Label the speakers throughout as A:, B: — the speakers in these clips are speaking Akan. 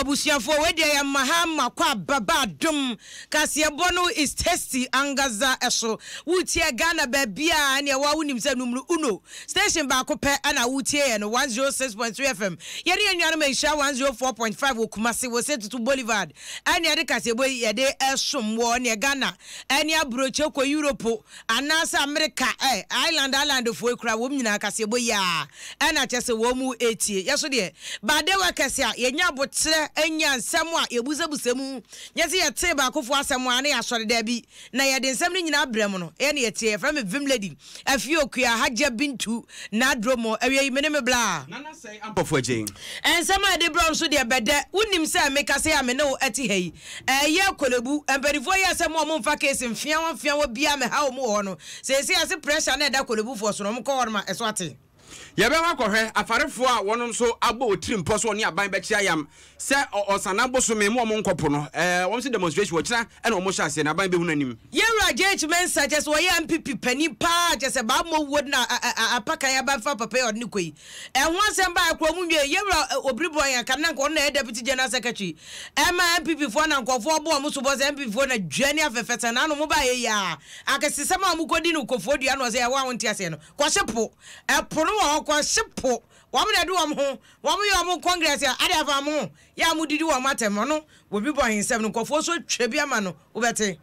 A: abusuafoɔ, wei deɛ yɛ ma ha ma kɔ aba ba adom kaseɛbɔ no is tasty angaza ɛso. Wotie Ghana baabiaa ɛneɛ woa wonim sɛ numero uno station baako pɛ ɛna wotie yɛ no 106.3 FM. Yɛne yɛn nuanom Nhyira 104.5 wɔ Kumasi wɔ Setutu Boulevard ɛne yɛde kaseɛbɔ yi yɛde ɛsom wɔ ɛneɛ Ghana ɛne aburokye kɔ Europe Anaasɛ Amerika ɛ, Island Island foɔ yi koraa wɔn nyinaa kaseɛbɔ yi ara ɛna kyerɛ sɛ wɔn mu retie. Yɛ so deɛ, bade workers a yɛnya aboterɛ nya nsɛm a yɛbusabusa mu, nyɛ sɛ yɛtee baakofoɔ asɛm ara na yɛasɔre, daabi, na yɛde nsɛm no nyinaa brɛ mo no, yɛ na yɛtie. Yɛfrɛ me Vim Lady, Afie Okua, Hajia Bintu, Nadromo, awia yi me ne me bla.
B: Nana Sɛe Ampɔfo Agyei.
A: Nsɛm a yɛde brɛ wo nso deɛ bɛdɛ. Wonim sɛ mekasa yi a me ne wo te ha yi, Ɛyɛ Korlebu mpaninfoɔ yɛɛ sɛ mo a ɔmo nfa case mfeawa mfeawa biaa mɛha ɔmo wɔ hɔ no, seesei ase pressure no a ɛda Korlebufoɔ so no ɔmo kɔ hɔ nom a ɛso ate.
B: Yɛbɛkɔ akɔhwɛ afarefoɔ a wɔnom nso abɔ wɔ tirim pɔ sɛ wɔne aban bɛkye ayam sɛ Ɔsanaa bosome mu wɔn nkɔ po no. Wɔn se demonstration ɔkyena na wɔn hyɛ aseɛ na aban bɛhunu anim.
A: Yɛwura JH Mensah kyɛ sɛ ɔyɛ NPP panin paa kyɛ sɛ bammɔ wuo na apakan aba mfa papa yi a ɔde no kɔ yi. Ɛho asɛm baa kura ɔmo nwie. Yɛwura Obiri Boahen aka no na nka ɔno na ɛyɛ Deputy General Secretary ɛma NPP foɔ na nkorɔfoɔ bɔ ɔmo sobɔ sɛ NPP foɔ na dwa ne afɛfɛ sɛ naano ɔmo baayɛ yi aa akɛsesɛm a ɔmo kɔ di no Kofoɔ dua no ɔsɛ ɛwɔ a wonte aseɛ no kɔhye po ɛpo no wɔ hɔ kɔhye po wɔn na ɛde wɔn ho wɔn yɛ ɔmo congress a ade afa ɔmo ho yɛ a mo didi wɔn atɛm ɔno Obi Boahen nsɛm no nkorɔfoɔ nso twa bi ama no wobɛte.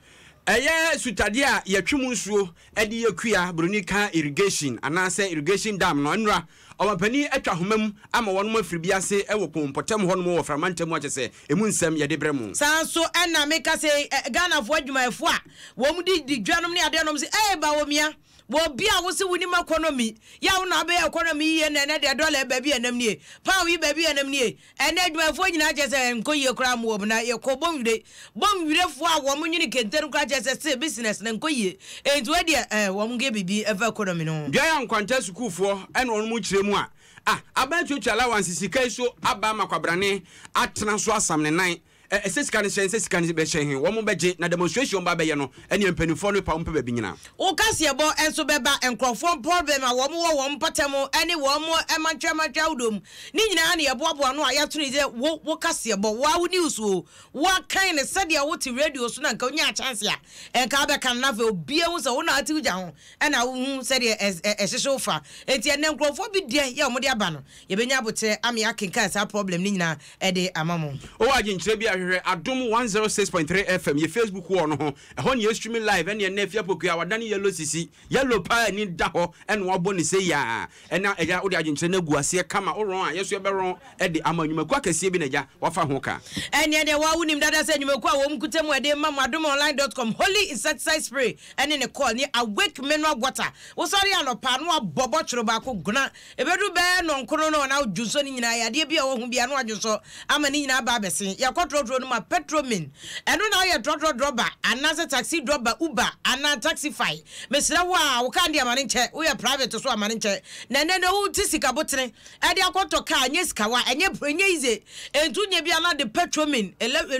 B: Ɛyɛ sutadeɛ a yɛtwe mu nsuo de yɛ kua, buroni ka irrigation anaasɛ irrigation dam no. Nnora, ɔmampanin atwa ahoma mu ama wɔnom afiri bi ase wɔ Kpong mpɔtam hɔnom wɔ Frama ntam a kyerɛ sɛ ɛmu nsɛm yɛde brɛ mo.
A: Saa nso na meka sɛ Ghanafoɔ adwumayɛfoɔ a wɔn de di dwa nom ne adeɛ nom se ee Bawumia, wɔ obi a wose wonim economy, yɛ a wo na wobɛyɛ economy yiye na ɛnɛ deɛ dɔla yi baabi a ɛnam nie, pound yi baabi a ɛnam nie, Ɛnnɛ adwumayɛfoɔ nyinaa kyerɛ sɛ ɛnkɔ yie koraa mmoa mu na yɛkɔ Bonwire. Bonwirefoɔ a wɔn nwene kente no koraa kyerɛ sɛ still business no nkɔ yie. Enti wei deɛ eh, wɔn nkɛyɛ biribi mfa economy no ho.
B: Dua a Nkwanta sukuufoɔ na wɔn kyerɛ mu a, ah, aban atuatua allowance sika yi so aba ama kwabrane atena so asam ne nan. Ɛ, ɛsɛ sika no hyɛn, sɛ sika no bɛhyɛn he, wɔn bɛgye, na demonstration wɔn ba bɛyɛ no, ɛneɛ mpaninfoɔ no pa wɔn pɛ baabi nyina.
A: Wo kaseɛbɔ nso bɛba nkurɔfoɔ mpɔbɛm a wɔn wɔ wɔn mpɔtam ne wɔn mantwea mantwea ahodoɔ mu. Ne nyinaa na yɛboaboa ano a yɛato no din sɛ wo wo kaseɛbɔ, wo ara wo news o. Woakan no sɛdeɛ wote radio so na nka wonyaa chance a nka wobɛka no na afei obiara hu sɛ wo na wote wo gya ho na wohu sɛdeɛ ɛhyehye wo fa. Enti ɛnnɛ nkurɔfoɔ bi deɛ yɛ a wɔde aba no, yɛbɛnya aboterɛ ama yɛakenkan saa problem no nyinaa de ama mo.
B: Wowɔ adwenkyerɛ bi a, hwehwɛ Adom 106.3 FM yɛ Facebook wall no ho. Ɛhɔ na yɛ stream live ɛne ɛnnɛ Afia Pokuaa wadane yellow sisi. Yellow paa ani da hɔ ɛna wabɔ ne sei aa. Ɛna agya wode adwenkyerɛ no agu aseɛ kama. Wo wrong a yɛso yɛbɛ wrong de ama. Nnwumakuo akɛseɛ bi na agya wafa ho ka.
A: Ɛneɛ deɛ woa wonim dada sɛ nnwumakuo a wɔn kuta mu ɛde rema mo adomonline dot com Holy Insecticide Spray ɛne ne coil ne Awake Mineral Water. Wosɔre anɔpa na wabɔ bɔtoro baako gona Ɛbɛduru bɛyɛ nnɔnkron no na dwonsɔ no nyinaa, yadeɛ bi a ɛwɔ ho biara na wadwonsɔ ama ne nyinaa aba abɛsen. Yɛkɔ trɔtrɔ no mu a, Petromin, ɛno na woyɛ trɔtrɔ drɔba anaasɛ taxi drɔba, Uber anaa Taxify. Mesrɛ wo a, wo kaa no deɛ ma no nkyɛ, woyɛ private nso a ma no nkyɛ. Na ɛnnɛ no wote sika botene de akɔtɔ kaa, ɛnyɛ sikawa, ɛnyɛ ɛnyɛ easy. Enti wonya bi a na de Petromin,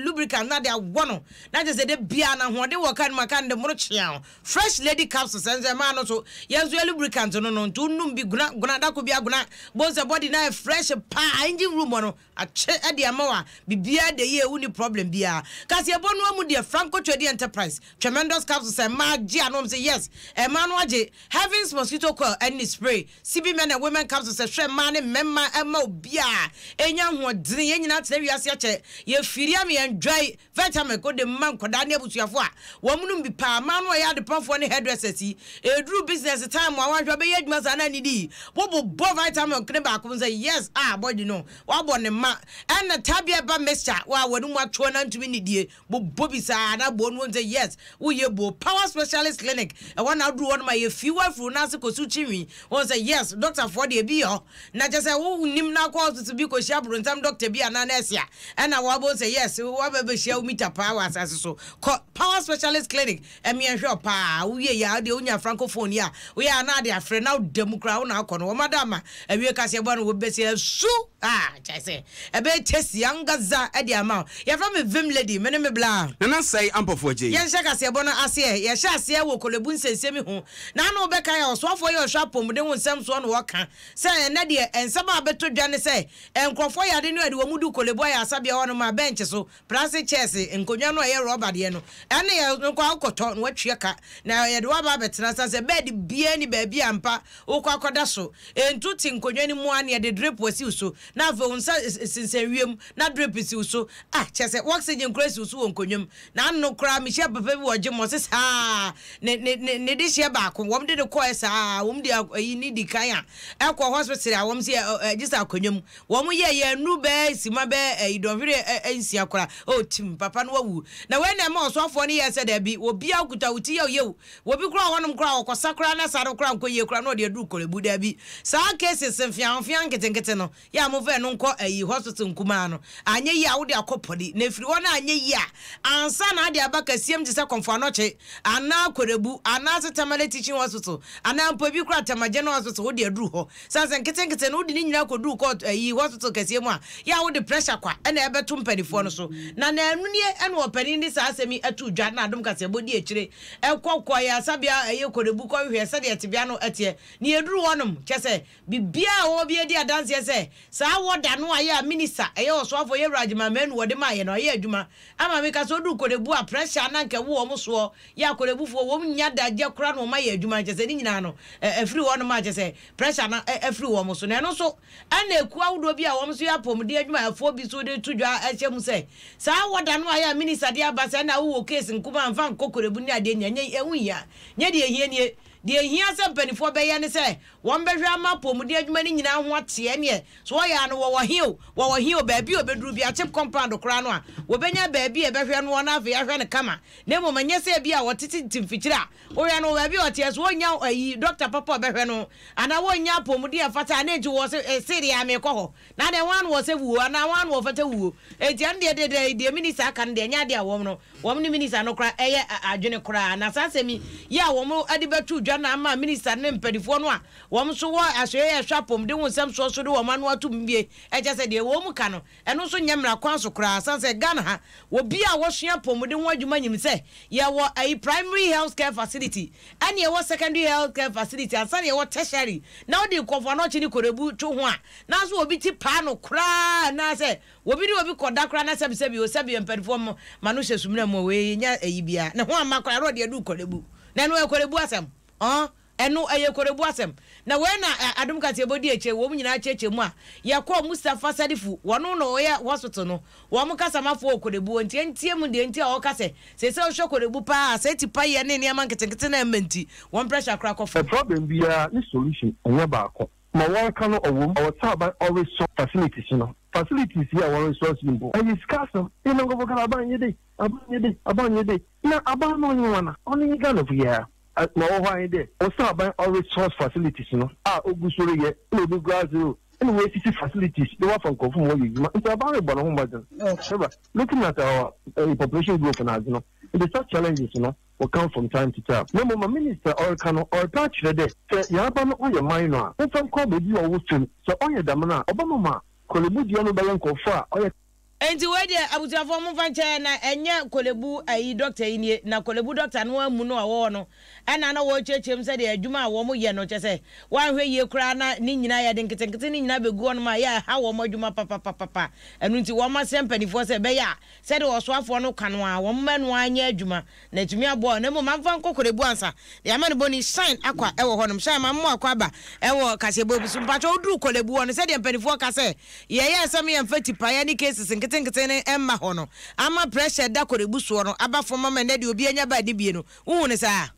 A: lubricant na de awɔ no, na kyerɛ sɛ da biara no ahoɔden wɔ kaa no mu a kaa no de mono kyeaw. Fresh lady capsules ɛnso ɛmaa no so yɛn nso yɛ lubricant no no nti wonom bi gona gona dako bi agona bohu sɛ body no ayɛ fresh paa engine room hɔ no akye ɛde ama wo a biribiara da yie wonni problem biara kaseɛbɔ no amu deɛ Franco Trading Enterprise tremendous capsules ɛmaa gye ano wɔn sɛ yes ɛmaa no agye Heavens mosquito coil ɛne ne spray CB men and women capsules ɛhwɛ mmaa ne mmarima ɛma obiara ɛnya ahoɔdene yɛn nyinaa tena wiase akyɛ yɛ firi ama yɛn dwae Vitamin ko de ma nkwadaa ne abusuafo a wɔn nom bi paa. Mmaa no a wɔyɛ adepamfoɔ ne hairdressers yi, ɛduru business time a wɔanhwɛ a wɔbɛyɛ adwuma saa na annidi yi, wobobɔ vitamin ne baako mu sɛ yes ah body no wabɔ ne ma. Ɛna tabia ɛba mixture a wɔn mu atoɔ na ntumi nnidie, bobɔ bi saa na bɔ no wɔn sɛ yes woyɛ buo. Power Specialist Clinic ɛhɔ na woduru hɔ nom a yɛfii wo afiri wo nan ase kɔsi wo tiri nwi. Wɔn sɛ yes doctor foɔ deɛ ebi yɛ hɔ na kyɛ sɛ wo nim na akɔ hospital bi kɔ hyia bronsam doctor bi anaa nurse a ɛna wabɔ sɛ yes waba bɛ hyia wo mita paa wɔ asase so kɔ power specialist clinic ɛmeɛ hwɛ paa wo wie yɛ a deɛ wonya francophone yi a woyɛ a na ade afrɛ na woda mu koraa wo na akɔ no wɔn ada ama awie kaseɛ bɔ no wɔbɛsi asu ah kyɛ sɛ ɛbɛyɛ tasty angaza ɛde ama wo. Yɛfrɛ me Vim Lady, me ne me bla.
B: Nana Sɛe Ampɔfoɔ Agyei.
A: Yɛnhyɛ kaseɛbɔ no aseɛ. Yɛhyɛ aseɛ wɔ Korlebu nsɛnsɛm yi ho. N'ano bɛkae a ɔsoafoɔ yi a ɔhwɛ apɔmuden ho nsɛm soɔ na ɔka sɛ ɛnnɛ deɛ nsɛm a abɛtɔ dwa ne sɛ nkurɔfoɔ yare no a ɛde wɔn du Korlebu ayaresabea hɔnom a bɛnkye so, plastic chairs, nkonnwa no a ɛyɛ rɔba deɛ no, ɛne yɛ no kɔ akɔtɔ na watua ka na yɛde wo aba abɛtena sane sɛ bɛɛde biara nni baabi a mpa wokɔ akɔda so. Ɛntu te nkonnwa no mu ara na yɛde drip asi wo so na afei wo nsa sensɛn wiem na drip si wo so. Ah, kyerɛ sɛ oxygen koraa si wo so wɔ nkonnwa mu. Na ano koraa mehyia papa bi wɔ gym ɔse saa ne ne ne ne dehyeɛ baako wɔn de no kɔɛ saa wɔn de ayi ne di kan a ɛkɔ hospital a wɔn se ɛ gye sɛ akonnwa mu wɔn yɛ yɛ nnuru bɛɛ sima bɛɛ ɛyi dɔnhwere nsia koraa oh tim papa no wawu na wei na ɛma ɔsoafoɔ no yɛ sɛ daabi obiara okuta wo ti yɛ yɛ obi koraa wɔ hɔnom koraa ɔkɔsa koraa na saa no koraa nkɔ yie koraa na ɔde aduru kɔrɛbu daabi saa cases mfeamfea nketenkete no Yɛ a momfa ɛno nkɔ ayi hospital nkumaa no, anyɛ yie a wode akɔ pɔli, na ɛfiri hɔ no anyɛ yie a, ansa na ade aba kɛseɛm te sɛ Komfo Anokye, anaa Korlebu, anaase Tamale Teaching Hospital, anaa mpo ebi koraa Tema General Hospital wode aduru hɔ. Sane sɛ nketenkete no wode ne nyinaa kɔduru kɔ ayi hospital kɛseɛ mu a, yɛ a wode pressure kwa na ɛbɛto mpanifoɔ no so. Na naanu nie ɛna ɔpanin de saa asɛm yi too dwa na Adom Kaseɛbɔ di akyire kɔ kɔ ayaresabea a ɛyɛ Korlebu kɔhwehwɛɛ sɛdeɛ tebea no teɛ. Na yɛduru hɔnom, kyerɛ sɛ, Biribiara a wɔwɔ biara di adanseɛ sɛ saa wɔda no ayɛ a minista, ɛyɛ ɔsoafoɔ Yɛwura Agyeman Manu wɔde maeɛ no ayɛ adwuma ama me ka sɛ ɔduru Korlebu a pressure a na anka ɛwɔ wɔn soɔ yɛ a Korlebufoɔ wɔn nnya dagyɛ koraa na wɔn ayɛ adwuma kyerɛ sɛ ne nyinaa no afiri hɔ nom a kyerɛ sɛ pressure no afiri wɔn so na ɛno nso ɛna ekuo ahodoɔ bi a wɔn nso yɛ apɔmuden adwumayɛfoɔ bi nso de to dwa hyɛ mu sɛ saa wɔda no ayɛ a minista de aba sɛ ɛna wowɔ case nkumaa mfa nkɔ Korlebu ne adeɛ nyinaa nyɛ ɛho nhia nyɛ deɛ ɛhia nie deɛ ɛhia sɛ mpanifoɔ bɛyɛ ne sɛ Wɔbɛhwɛ ama apɔwmuden adwuma no nyinaa ho ateɛ. Ɛnneɛ, sɛ wɔyɛ a no, wɔwɔ he o, wɔwɔ he o, baabi a wɔbɛduru biara, chip compound koraa no a, wɔbɛnya baabi a ɛbɛhwɛ noɔ na afei ahwɛ no kama. Na mmom ɛnyɛ sɛ ebia wɔtete mfikyire a, wohwɛ no wɔ baabi a ɔteɛ, so wɔnnya ayi, dɔkta papa a ɔbɛhwɛ no, anaa wɔnnya apɔwmuden a ɛfata a, na enti wɔ se, se deɛ a merekɔ hɔ. Na deɛ hwan na wɔsɛ wuo, anaa hwan na wɔfata wuo? Enti ɛno deɛ, deɛ, deɛ, deɛ minista aka no deɛ, ɛnyɛ adeɛ a wɔn no, Wɔn ne minista no koraa yɛ adwene koraa. Na saa asɛm yi yɛ a wɔde bɛto dwa na ama minista no ne mpanimfoɔ no a wɔn nso wɔ asoɛeɛ a ɛhwɛ apɔmuden ho nsɛm soɔ nso de wɔn ano atom bie. Ɛkyerɛ sɛ deɛ wɔn ka no, ɛno nso nyɛ mmara kwan so koraa. Sane sɛ Ghana ha, obi a wɔsua apɔmuden ho adwuma nyim sɛ yɛwɔ ayi primary health care facility ɛne yɛwɔ secondary health care facility ansa na yɛwɔ tertiary. Na wode Nkurɔfoɔ Anɔkye ne Korlebu to ho a, nanso obi ti paa no koraa anaasɛ Obi ne obi kɔ da koraa na sɛbi sɛbi o sɛbi mpanyinfoɔ mo ma no hyɛ sumina mu o wei nyɛ ayi biaa ne ho amma koraa na ɔde adu kɔlebu na ɛno ɛyɛ kɔlebu asɛm ɔn ɛno ɛyɛ kɔlebu asɛm na wei na adom kaseɛbɔ di akyire wɔn nyinaa kyerɛkyerɛ mu a yɛkɔɔ Mustapha Salifu wɔn na ɔyɛ hospital no wɔn kasamafoɔ wɔ kɔlebu hɔ nti ɛntie mu deɛ nti a ɔka sɛ seesei wohwɛ kɔlebu paa a sɛ tipa yɛ ne nneɛma nketenkete na ɛmma nti wɔn pressure koraa kɔ fam.
C: Problem biara ne solution ɛnyɛ baako. Ma wɔreka no ɔwom, ɔwɔ sɛ aban ɔresɔ facilities no. Facilities yi a wɔresɔ yi mpo, ɛyɛ sika asɛm. Nna nkorɔfo ka dɛ aban nye dei, aban nye dei, aban nye dei. Na aban no ɔnye woana? Ɔno nye Ghanafo yi ara. Ma ɔwɔ hɔ ara nye dɛ, ɔwɔ sɛ aban ɔresource facilities no a ogu so reyɛ, nna obi koraa dze o, nna oesisi facilities na ɔafa nkorɔfo ma wɔyɛ edwuma. Ntsi aban robɔ no ho mbɔdzen. However, looking at our population growth na adze no, ntsi such challenges no, will come from time to time. Na mbom ma minister ɔreka no, ɔrepɛ akyerɛ dɛ sɛ yarba no ɔyɛ minor a, wɔmfa nkɔ beebi a ɔwɔ famu. Sɛ ɔyɛ dɛm no a, ɔbɛma ma Korle-Bu dua no bɛyɛ nkorɔfo a ɔyɛ.
A: Enti wei deɛ abusuafoɔ momfa nkyɛ na ɛnyɛ Korlebu ayi doctor yi nie, na Korlebu doctor no ara mu no a ɔwɔ hɔ no ɛna na wɔrekyerɛkyerɛ mu sɛdeɛ adwuma a wɔn yɛ no kyerɛ sɛ wɔanhwɛ yie koraa na ne nyinaa yɛde nketenkete no nyinaa bɛgu hɔnom a ɛyɛ a ɛha wɔn adwuma papapapapa ɛno nti wɔn asrɛ mpaninfoɔ sɛ ɛbɛyɛ a Sɛdeɛ ɔsoafoɔ no ka no ara, wɔmma ɛno ara nyɛ adwuma, na atumi aboa wɔn. Na mmom mamfa nkɔ Korle-Bu ansa. Deɛ ama no bɔne, Shine Akwa wɔ hɔnom. Shine, ma mmoa akɔ aba wɔ kaseɛbɔ bi so. Mpakyɛ woduru Korle-Bu hɔ no, sɛdeɛ mpaninfoɔ ka sɛ, yɛyɛɛ sɛ yɛmfa tipaeɛ ne cases nketenkete no mma hɔ no, ama pressure da Korle-Bu soɔ no aba fam ama ɛnnɛ deɛ obi anya baa ne bie no. Wohu no saa?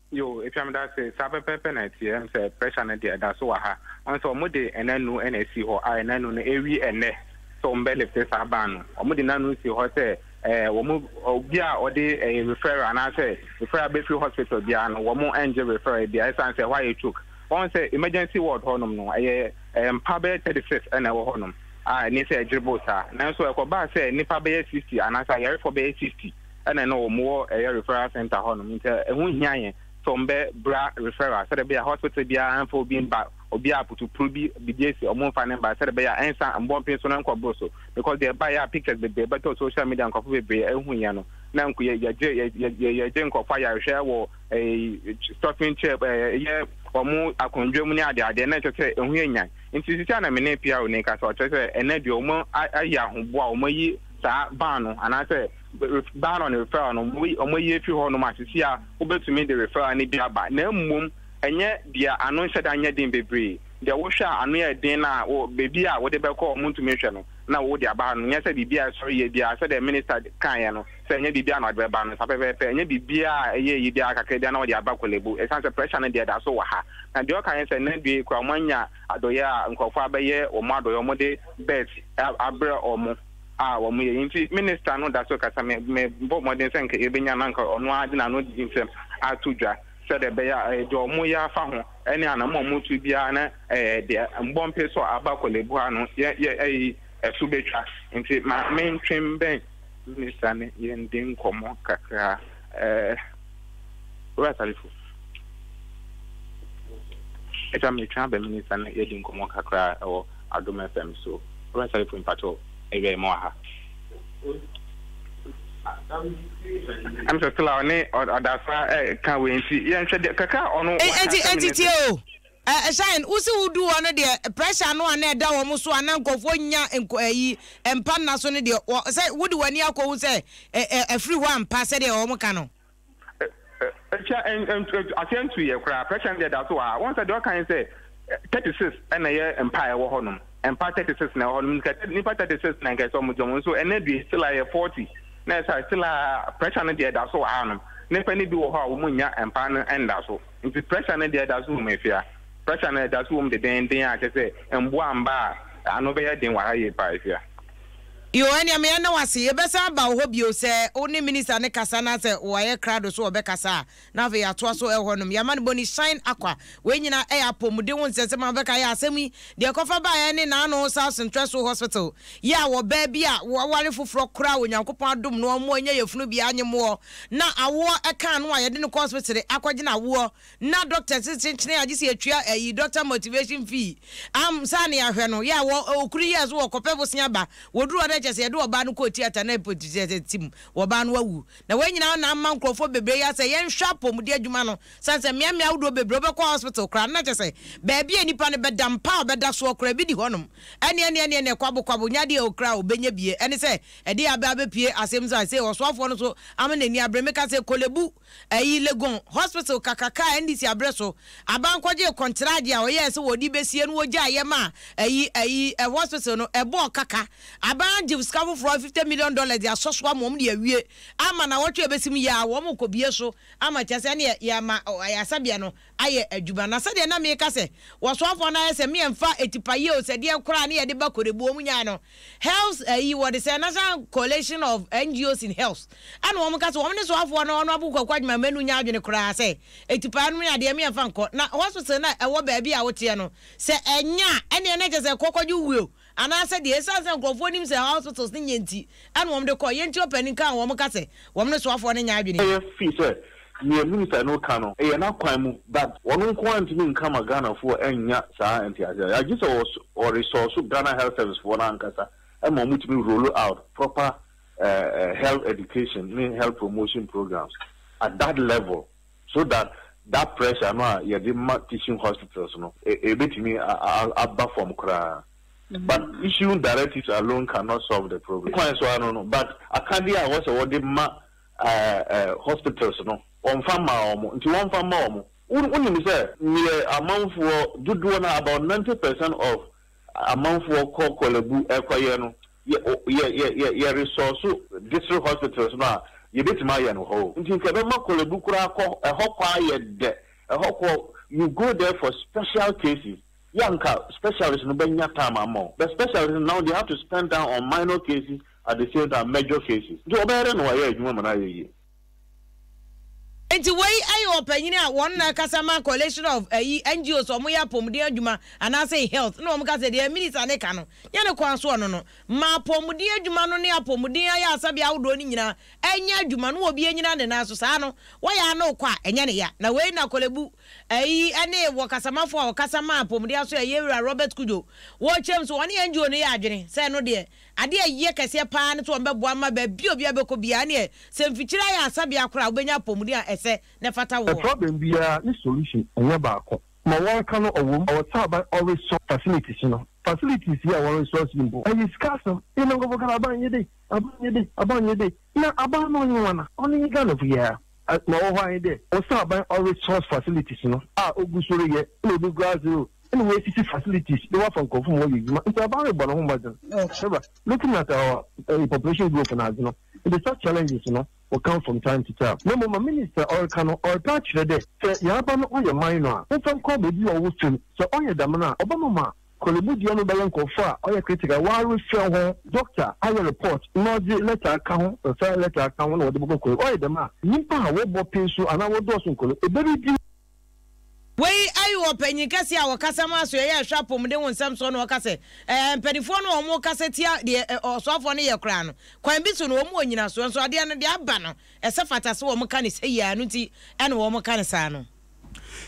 D: Yo, Efia meda ase. Saa pɛpɛɛpɛ na ɛteɛ. Ɛm sɛ pressure no deɛ ɛda so wɔ ha. Ɔn sɛ wɔn de nnanu na asi hɔ a nnanu no ɛwi ɛnnɛ sɛ wɔn bɛ lifte saa ban no. Wɔn de nnanu si hɔ sɛ ɛɛ wɔn obi a ɔde ɛyɛ referral anaasɛ referral bɛfiri hospital biara no wɔn ɛngye referral biara ɛsan sɛ ɛhɔ ayɛ choke. Wɔn sɛ emergency ward hɔ nom no ɛyɛ ɛɛ mpa bɛyɛ 36 ɛna ɛwɔ hɔ nom a ɛne sɛ ɛgyere saa. Nanso ɛkɔbaa sɛ nnipa bɛyɛ 60 anaasɛ ayarefoɔ bɛyɛ 60 ɛna na wɔn wɔ ɛyɛ referral center hɔ nom nti ɛho hia yɛn sɛ wɔn bɛ bra referral sɛdeɛ bɛyɛ hospital biara nfa obi mba. Obi a putupru bi biribi asi ɔmo nfa no mba sɛdeɛ ɛbɛyɛ a ɛnsa mbɔ mpen so no nkɔ boro so because deɛ ɛbaeɛ a pictures bebree bɛtɔɔ social media nkorɔfo bebree ehuiɛ no na nko yɛ yɛgye yɛ yɛ yɛgye nkorɔfo ayarehwɛ wɔ ɛɛ stuffing chair ɛɛ yɛ ɔmo akondwa mu ne adeadeɛ na ɛkyerɛ sɛ ehu yɛ nyan nti sisi a na me ne PRO ne kasa ɔkyerɛ sɛ ɛnɛ deɛ ɔmo ayɛ ahoboa ɔmo ayi saa ban no anaasɛ ban on referral no ɔmo ayi afi hɔ nom a sisi a wobɛtumi de referral no bi aba na mmom Ɛnyɛ deɛ ano nhyɛ da nyɛ den bebree. Deɛ wohwɛ a ano yɛ den no a, wo, baabi a wode bɛkɔ a wɔntumi nhwɛ no, na wode aba ha no. Nyɛ sɛ biribi a ɛsɔre yie biara, sɛdeɛ Minister kaeɛ no, sɛ ɛnyɛ biribiara na wɔde bɛba no, saa pɛpɛɛpɛ. Ɛnyɛ biribiara a ɛyɛ yie biara kakra biara na wɔde aba Korle Bu. Ɛsiane sɛ pressure no deɛ ɛda so wɔ ha. Na deɛ ɔka ne sɛ, nnɛ due yi koraa wɔanya adɔeɛ a nkurɔfoɔ abɛyɛ wɔn adɔeɛ, wɔde beds abrɛ wɔn a wɔyɛ yi. Nti Minister no da so kasa. Me, mebɔ mmɔden sɛ nka yɛbɛnya no, anka ɔno ara de n'ano nsɛm ato dwa. Sɛdeɛ ɛbɛyɛ a deɛ wɔyɛ afa ho ne anamɔ a wɔtu biara ne deɛ mbɔmpe so aba Korle Bu ha no yɛ yɛ ɛyi ɛso bɛtwa. Nti ma mentwe mbɛn minista ne yɛndi nkɔmmɔ kakra. Ɛɛ Owura Salifu, ɛtwa metwe abɛn minista ne yɛdi nkɔmmɔ kakra ɛwɔ Adom FM so. Owura Salifu mpakyɛw ɛwia yi mowɔ ha? Ɛm sɛ still a ɔne ɔdasa ɛka wei nti yɛnhwɛ deɛ kakra a ɔno waka
A: Enti
D: sɛ
A: enti
D: mene
A: tie o ɛ Shine wo se wo du hɔ no deɛ pressure no a na ɛda wɔn so a na nkurɔfoɔ nnya nko ayi mpa nna so no deɛ wɔ sɛ wode w'ani akɔ hu sɛ ɛ ɛ afiri hɔ ampa sɛdeɛ wɔn ka no.
D: Ɛkyɛ aseɛ ntu yɛ koraa pressure no deɛ da so wɔ ha wɔn sɛ deɛ ɔka yɛn sɛ 36 ɛna ɛyɛ mpa a ɛwɔ hɔ nom mpa 36 na ɛwɔ hɔ nom nka nipa 36 na nka ɛsɛ ɔmo gye ɔmo nso ɛnɛ due still ayɛ 40 na ɛsɛ still a pressure no deɛ da so wɔ ha nom nipa no bi wɔ hɔ a wɔn nnya mpa no ɛnda so nti pressure no deɛ da so wɔ mu efia pressure no ɛda so wɔ mu dedenden a kyɛ sɛ mboa mba a ano bɛyɛ den wɔ ha yie paa efia.
A: Yoo ɛneɛ me yɛda wo ase yɛbɛsan aba wo hɔ bio sɛ wo ne minister no kasa na sɛ wayɛ krado so ɔbɛkasa a na afei yɛatoa so ɛwɔ hɔ nom yɛama no bɔni shine aqua wei nyina ɛyɛ apɔmuden ho nsɛnsɛm a wobɛka yɛ asɛm yi deɛ ɛkɔfa baeɛ ne naano South Centreso Hospital yɛ a wɔbaa bi a waware foforɔ koraa Onyankopɔn adom no ɔmo anya yafunu bi anye moɔ na awoɔ ɛkaa no a yɛde no kɔ hospital akɔgyina awoɔ Na doctors kyenkyene a gye sɛ yɛtua ayi doctor motivation fee am saa na yɛahwɛ no yɛ a wɔ okunu yɛɛ so wɔkɔpɛ bosea ba wɔduru hɔ na kyerɛ sɛ yɛde ɔbaa no kɔɔ theatre na tim wɔbaa no awu na wei nyinaa na ama nkurɔfoɔ bebree yɛ sɛ yɛnhwɛ apɔmuden adwuma no sane sɛ mmeammea ahodoɔ bebree wobɛkɔ hospital koraa na kyerɛ sɛ baabi a nipa no bɛda mpa a ɔbɛda soɔ koraa bi di hɔnom ɛne ɛne ɛne ɛne kwabo kwabo nya deɛ okura ɔbɛnya bie ɛne sɛ ɛde abɛ abɛpie asɛm so a sɛ ɔsoafoɔ no so ama n'ani abere meka sɛ Korle Bu Ɛyi Legon hospital kakraka a NDC abrɛ so aban kɔgyee kɔntragye a ɔyɛɛ sɛ wɔde bɛsie no wɔgyaeɛ maa ɛyi ɛyi ɛ hospital no ɛbɔɔ kaka. Aban agye sika foforɔ 50 million dollars de asɔ so ama wɔn de awie ama nawɔtwe a ɛbɛsim yi ara wɔn rekɔbue so ama kyerɛ sɛ ɛneɛ yɛama ayasabea no ayɛ adwuma. Na sɛdeɛ na meka sɛ wɔsoafoɔ no ayɛ sɛ meɛmfa atipaeɛ o sɛ deɛn koraa ne yɛde ba Korle-Bu wɔn nyae no Health ayi wɔde sɛ National Coalition of NGOs in Health ɛna wɔn ka sɛ wɔn ne soafoɔ no Honourable Kwaku Agyemang Manu nyɛ adwene koraa sɛ atipaeɛ nom ne adeɛ meɛmfa nkɔ na hospital no a ɛwɔ baabi a woteɛ no sɛ ɛnyɛ a ɛneɛ na kyerɛ sɛ kɔkɔgye wuo Anaasɛ deɛ ɛsiane sɛ nkurɔfoɔ nim sɛ hospitals no nyɛ nti ɛna wɔn de kɔ, yɛnti ɔpanin kaa wɔn ka sɛ wɔn ne soafoɔ no nyɛ adwene.
E: Yɛ feel sɛ neɛ minister no ka no ɛyɛ n'akwan mu but ɔno nko ara ntumi nka ma Ghanafoɔ nnya saa nteaseɛ no agye sɛ ɔ resource Ghana Health Service foɔ no ankasa ma wɔn tumi roll out proper health education ne health promotion programs at that level. So that that pressure no a yɛde ma teaching hospitals no ɛbɛtumi aba fam koraa. But issuing directives alone cannot solve the problem. Kwan so ara no no, but akadeɛ a ɛwɔ sɛ wɔde ma hospitals no, wɔmfa mmaa wɔn, nti wɔmfa mma wɔn. Wonim sɛ neɛ amanfoɔ dodoɔ no ara, about 90 percent of amanfoɔ kɔ Korle Bu ɛkɔyɛ no, yɛ yɛ yɛ yɛ yɛ resource district hospitals no a, yɛbɛtumi ayɛ no hɔ o. Nti nka ɛbɛma Korle Bu koraa kɔ, ɛhɔ kɔ ayɛ dɛ, ɛhɔ kɔ, you go there for special cases, yɛ anka specialist no bɛnya time ama wo, but specialist no now they have to spend time on minor cases at the same time major cases, nti ɔbɛyɛ dɛn na wayɛ adwuma ma no ayɛ yie?
A: Nti wei yɛ ɔpanyini a wɔn na ɛkasa ma coalition of ayi NGOs a wɔyɛ apɔmuden adwuma anaasɛ health na wɔn ka sɛ deɛ minister no ka no nyɛ ne kwan so ɔno no ma apɔmuden adwuma no ne apɔmuden ayaresabea ahodoɔ no nyinaa nyɛ adwuma na obi anyina ne nan so saa no wɔyɛ ano kɔ a ɛnyɛ ne ya na wei na Korle-Bu ayi ne wɔ kasamafoɔ a wɔkasa ma apɔmuden aso ɛyɛ wura Robert Kudjo wɔkyerɛ mu so wɔne NGO no yɛ adwene sɛ ɛno deɛ Adeɛ a ɛyɛ kɛseɛ pa ara ne sɛ wɔbɛboa ma baabi a obiara bɛkɔ biara neɛ sɛ mfikyire ayɛ asabea koraa a wobɛnya apɔmuden a ɛsɛ na ɛfata woɔ.
C: Problem biara ne solution ɛnyɛ baako. Ma wɔreka no ɔwom ɔwɔ sɛ aban ɔresɔ facilities no. Facilities yi a wɔresɔ yi mpo ɛyɛ sika asɛm. Yɛn nkurɔfoɔ ka sɛ aban nyɛ dei, aban nyɛ dei, aban nyɛ dei. Na aban no ɔnye wana? Ɔno nye Ghanafo yi ara. Ma ɔwɔ hɔ ara nye dɛ ɔwɔ sɛ aban ɔresource facilities no a ogu so reyɛ na obi koraa dze o nna woesisi facilities na wɔafa nkorɔfo ma wɔyɛ edwuma ntsi aban robɔ no ho mbɔdzen. However, looking at our population growth na adze no, ntsi such challenges no will come from time to time. Na mbom ma minister ɔreka no ɔrepɛ akyerɛ dɛ sɛ yarba no ɔyɛ minor a, wɔmfa nkɔ beebi a ɔwɔ famu. Sɛ ɔyɛ dɛm no a, ɔbɛma ma Korle-Bu deɛ no bɛyɛ nkorɔfo a ɔyɛ critical wɔarefrɛ hɔn, doctor ayɛ report na ɔdze letter aka ho, referral letter aka ho na wɔdze bɔkɔ Korle-Bu. Ɔyɛ dɛm a, nyimpa a wɔbɔ pee so anaa wɔdɔɔ so nkorle, ebedidi.
A: Wei ayi ɔpanyin kɛseɛ a ɔkasa ma asoɛeɛ a ɛhwɛ apɔmuden ho nsɛm soɔ na ɔka sɛ, ɛɛ mpanimfoɔ no a wɔkasa tia deɛ ɔsoafoɔ no yɛ koraa no, kwan bi so no wɔn wɔ nyinasoɔ nso adeɛ no deɛ aba no ɛsɛ fata sɛ wɔka no sɛ yie a ɛno nti na wɔka no saa no.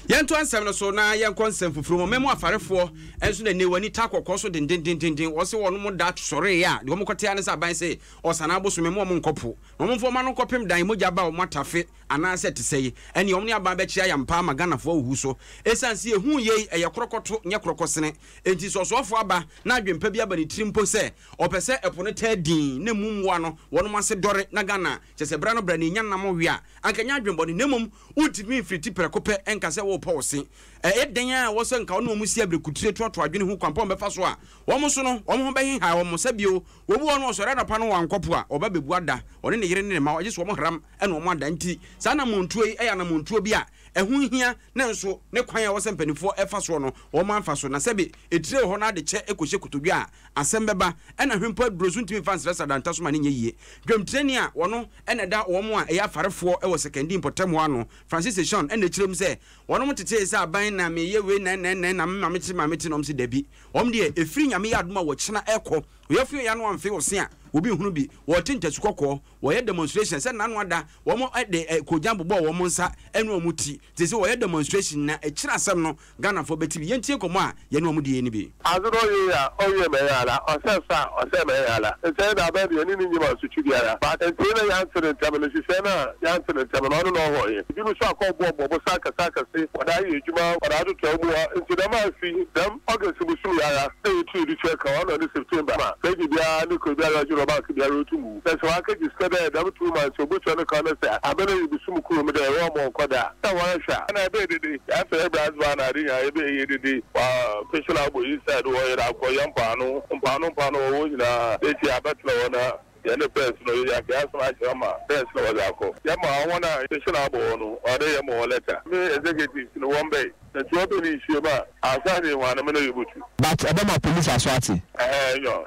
B: Yɛntoa nsɛm no so na yɛnkɔ nsɛm foforo mu. Ɔman mu afarefoɔ nso na nnɛ wɔn ani taa kɔkɔɔ so dendendenden. Wɔse wɔnom da sɔreeɛ a, deɛ wɔkɔte ara ne sɛ aban se ɔsane abosome mma wɔn nkɔ po na wɔmfa wɔn ano nkɔpem dan mogya ba a wɔn atafe anaasɛ ɛte sɛi. Ɛneɛ wɔn ne aban bɛkyea yam paa ma Ghanafoɔ awuwu so. Ɛsiane sɛ yɛhuu yei, ɛyɛ korɔkɔto nyɛ korɔkɔsene. Enti sɛ ɔsoafoɔ aba na adwene pa bi aba ne tirim mpo sɛ ɔpɛ sɛ ɛpo no taa dinn na emu mmoa no wɔnom ase dɔre na Ghana kyerɛ sɛ berɛ ano berɛ no yɛnya nam we a, anka ɛnyɛ adwene bɔne na mmom Wontumi mfiri ti prɛko pɛ nka sɛ worepɔ wo se. Ɛyɛ dɛn ara a ɛwɔ sɛ nka wo ne wɔn si abirekutire toatoa adwene hu kwan pa a wɔbɛfa so a wɔn nso no, wɔn ho bɛhehae wɔn. Sɛ bio, obi wɔ hɔ no ɔsɔre anɔpa no wankɔ po a, ɔba bɛbu ada, ɔne ne yere ne ne mma, gye sɛ wɔhram na wɔada. Enti saa anammɔntuo yi yɛ anammɔntuo bi a ɛho hia, nanso ne kwan a ɛwɔ sɛ mpanimfoɔ fa soɔ no, wɔamfa so. Na sɛbe etire wɔ hɔ na ade kyɛ kɔhyɛ kotodwe a, asɛm bɛba. Ɛna hwɛ mpo aduro so ntumi mfa nsrɛsrɛ adanta so ma no nyɛ yie. Dwamtirani a wɔno na ɛda wɔn a ɛyɛ afarefoɔ wɔ Sekondi mpɔtam hɔ ano, Francis Eshon na ɛkyerɛ mu sɛ wɔnom tetee sɛ aban na meyɛ wei na ɛna ɛna na me maame te maame te na wɔn se dabi. Wɔn deɛ ɛfiri Nyame yɛ adom a wɔkyena ɛkɔ. Oyɛfo yɛ ano amfe ɔse a obi nhunu bi. Wɔte ntasu kɔkɔɔ, wɔyɛ demonstration sɛ nano ada wɔn de kogyan bobɔɔ wɔn nsa ne wɔn ti. Te sɛ wɔyɛ demonstration na ɛkyerɛ asɛm no Ghanafoɔ bɛte bi. Yɛntie nkɔmmɔ a yɛne wɔn diiɛ no bi.
F: Adze no ɔyɛ a ɔyɛ ma yɛn ara, ɔsɛ sa a ɔsɛ ma yɛn ara. Ntsi ɛyɛ dɛ aban deɛ yɛne no nnyim asotwe biara. But ntsee na yɛanntse no ntsɛm no, nhyehyɛɛ no a yɛanntse no ntsɛm no, ɔno na ɔhɔɔ yɛn. Binom so akɔ bɔɔbɔ bosa akɛse akɛse, wɔdze ayɛ edwuma, wɔdze atoto mbowa. Ntsi dɛm afe dɛm August bosoom yi ara na yetum yɛdze tua kaw, ɔno ne September ma sɛ egye biara ne kor biara ɔgye rɔba anka biara otum wu. Na sɛ ɔakɛgye sika dɛ dɛm 2 months obotua no kaw na sɛ aber no yɛ bosoom kor mu dɛ wɔmma ɔnnkɔ da a, na wɔrohwɛ a. Ana ebɛyɛ dede? Yɛafrɛ yɛ brass band na ade nyinaa yɛbɛyɛ yɛ dede wa pension abɔ inside hɔ yɛde akɔ yɛ mpoano mpoano mpoano wɔ hɔ nyinaa n'akyi abɛtena hɔ na yɛne pɛs no yɛde aka yɛasan akyerɛ ama pɛs na wɔdze akɔ yɛma hɔn a pension abɔ hɔ no ɔwɔ dɛ yɛma hɔn letter me executives no wɔmbɛn na ntsi wɔbɛn nhyiam a ansa na ehu anam na yebotu.
G: But ɛbɛma police aso ate.
F: Ɛhɛn nyɔ.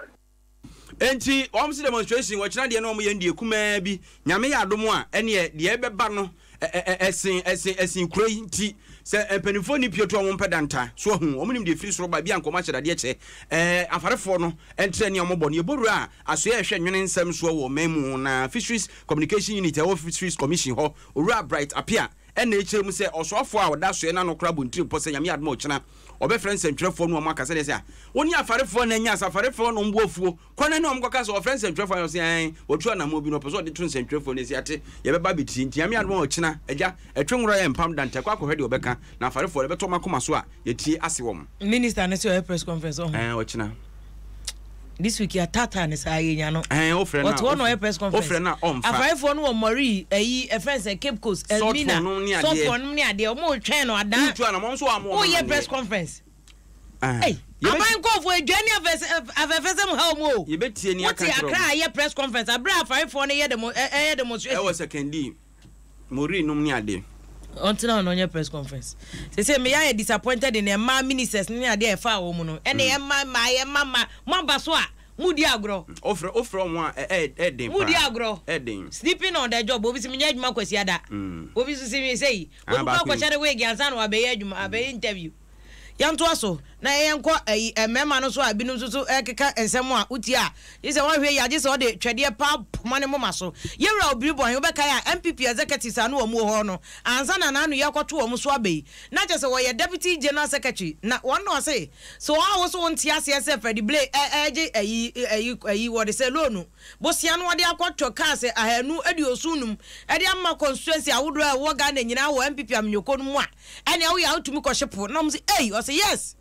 B: Enti wɔn se demonstration wɔkyena deɛ na wɔn yɛ no deɛ kumaa bi Nyame yɛ adom a ɛneɛ deɛ ɛbɛba no ɛsen ɛsen ɛsen kuro yi nti sɛ mpanimfoɔ nni pie to a wɔn mpɛ danta so ahu wɔn nim deɛ ɛfiri soro ba bi a nkɔmɔ ahyɛ dadeɛ kyɛ ɛɛ afarefoɔ no ɛntrɛ nea wɔn bɔ no yɛbɔ wura a asoɛ ɛhwɛ nwene nsɛm soɔ wɔ man mu na Fisheries Communication Unit ɛwɔ Fisheries Commission hɔ Owura Bright Appiah ɛna ɛkyerɛ mu sɛ ɔsoafoɔ a ɔda asoɛ no ano koraa bɔ ntiri mpɔ sɛ Nyame yɛ adom a ɔkyena ɔbɛfrɛ nsɛntwerɛfoɔ no wɔn aka sɛdeɛ sɛ a wo ne afarefoɔ na anya asafarefoɔ no mbo afuo kɔ na ne wɔn kɔka sɛ ɔfrɛ nsɛntwerɛfoɔ ayɛ ɔsɛ ɛn wɔtu anammɔn bi no ɔpɛ sɛ ɔde to nsɛntwerɛfoɔ no asi ate yɛbɛba abɛtie nti Nyame adom a ɔkyena agya ɛtwe nwora yɛ mpam da ntɛkɔ akɔhwɛ deɛ ɔbɛka na afarefoɔ no ɛbɛtɔ wɔn akoma so a yɛtie ase wɔn.
A: Minister no sɛ ɔyɛ press conference ɔho.
B: Ɛn ɔkyena.
A: This week yɛ taataa ne saa yɛ nya no.
B: Ɛn ofrɛ na
A: ɔte hɔ na ɔyɛ press conference.
B: Ofrɛ na ɔnfa.
A: Afarefoɔ no wɔ Mɔri ɛyi ɛfɛn sɛ Cape Coast Elmina
B: Sɔfoɔ
A: nom ne adeɛ ɔmo retwɛn no adan.
B: Wotu anamɔ nso wɔn
A: Woyɛ press conference. Ɛy aban nkɔɔfoɔ edwa ne afɛfɛsɛm ha ɔmo o.
B: Yɛbɛtie ni aka
A: kyerɛ ɔmo. Wote Accra yɛ press conference abere a afarefoɔ no yɛ demo ɛyɛ demonstration.
B: Ɛwɔ Sekondi. Maureen nom ne ade.
A: Ɔntena hɔ na ɔnyɛ press conference. Sese me yɛ disappointed in mmaa ministers ne adeɛ a ɛfaa wɔn mu no. Ɛna yɛ mma mmaa yɛ mma mmaa mo aba so a. Mudi agorɔ.
B: Wofrɛ wofrɛ wɔn a ɛ ɛ ɛden paa.
A: Mudi agorɔ.
B: Ɛden.
A: Sleeping on the job obi si menyɛ adwuma Kwasiada. Obi nso si me sei.
B: Ah,
A: Obi kɔ
B: baako yi.
A: akɔhyɛ ne wig ansa na wabɛyɛ adwuma abɛyɛ interview. Yɛntoa so na yɛnkɔ ayi mmarima no so a ebinom nso so ɛkeka nsɛm a wotie a gye sɛ woanhwɛ yie a gye sɛ ɔde twɛdeɛ paa poma ne moma so. Yɛwura Obiri Bɔn wobɛkae a NPP executives a na wɔn wɔ hɔ no ansa na n'ano yi akɔto wɔn so aba yi na kyerɛ sɛ wɔyɛ Deputy General Secretary na wɔn na ɔse So wo a wo so wonte aseɛ sɛ Freddie Blay regye ayi ayi ayi wɔde sɛ loanu bosea no wɔde akɔtɔ cars 235 de ama constituency ahodoɔ a ɛwɔ Ghana nyinaa wɔ NPP amanyɔkuo no mu a ɛnea woyɛ a wotumi kɔhye po na wɔn sɛ ei ɔsɛ yes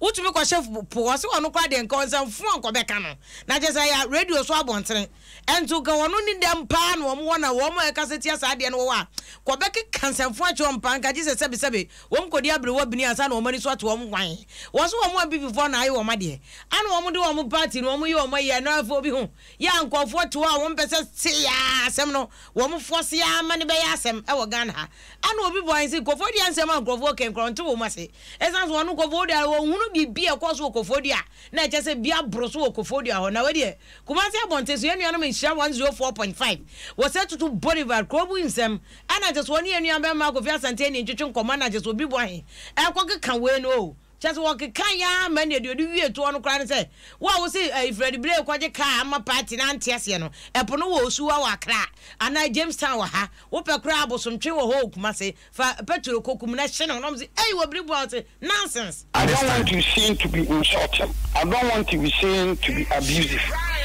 A: wotumi kɔhye po ɔsɛ ɔno koraa deɛ nka ɔnsɛmfo a nkɔbɛka no na kyɛ sɛ ɛyɛ radio so abɔntene ɛnso nka wɔn ne dɛm paa na wɔn wɔ na wɔn a ɛkasa tia saa adeɛ no wɔ hɔ a kɔbɛkeka nsɛmfo akyerɛ wɔn paa nka gye sɛ sɛbesɛbe Wɔn kɔdi aberewa bini ansa na wɔn ani so ato wɔn hwan? Wɔ so wɔn NPP foɔ na ayɛ wɔn adeɛ ana wɔn de wɔn party no wɔn yɛ wɔn ayi ɛno afei obi ho yɛ a nkurɔfoɔ te hɔ a wɔn pɛ sɛ se yaa asɛm no wɔn fɔse aa ma no bɛyɛ asɛm ɛwɔ Ghana ha ana obi bɔ ayɛ se nkurɔfoɔ deɛ nsɛm a nkurɔfoɔ kɛn koraa ɔnte wɔn ase ɛsan so wɔn nkurɔfoɔ deɛ wɔn hunu biribi a ɛkɔ so wɔ Koforidua na ɛkyɛ sɛ bi aboro so wɔ Koforidua hɔ na wei deɛ Kumasi abɔnten so yɛn nuanom nhyira 104.5 wɔ sɛ tutu Bolivar kuro bu nsɛm Ɛna kyesɛ ɔne yɛn nua bɛɛma Kofi Asante ani ntwetwe nkɔmɔ ɛna kyesɛ obi bɔ he ɛkɔ keka wei no oo kyesɛ wɔkeka yɛ ara ma ɛneɛ deɛ ɔde wie toɔ no koraa ne sɛ wo a wose ɛyi Freddie Blay kɔgye car ama party no ante aseɛ no ɛpo no wɔ Osuwa wɔ Accra anaa James Town wɔ ha wopɛ koraa Abosomtwe wɔ hɔ wɔ Kumasi fa petrol kɔ kum na hye no na ɔmo se ei wɔ bere bu a ɔse nonsense.
H: I don't want to seen to be insulting, I don't want to be seen to be abusive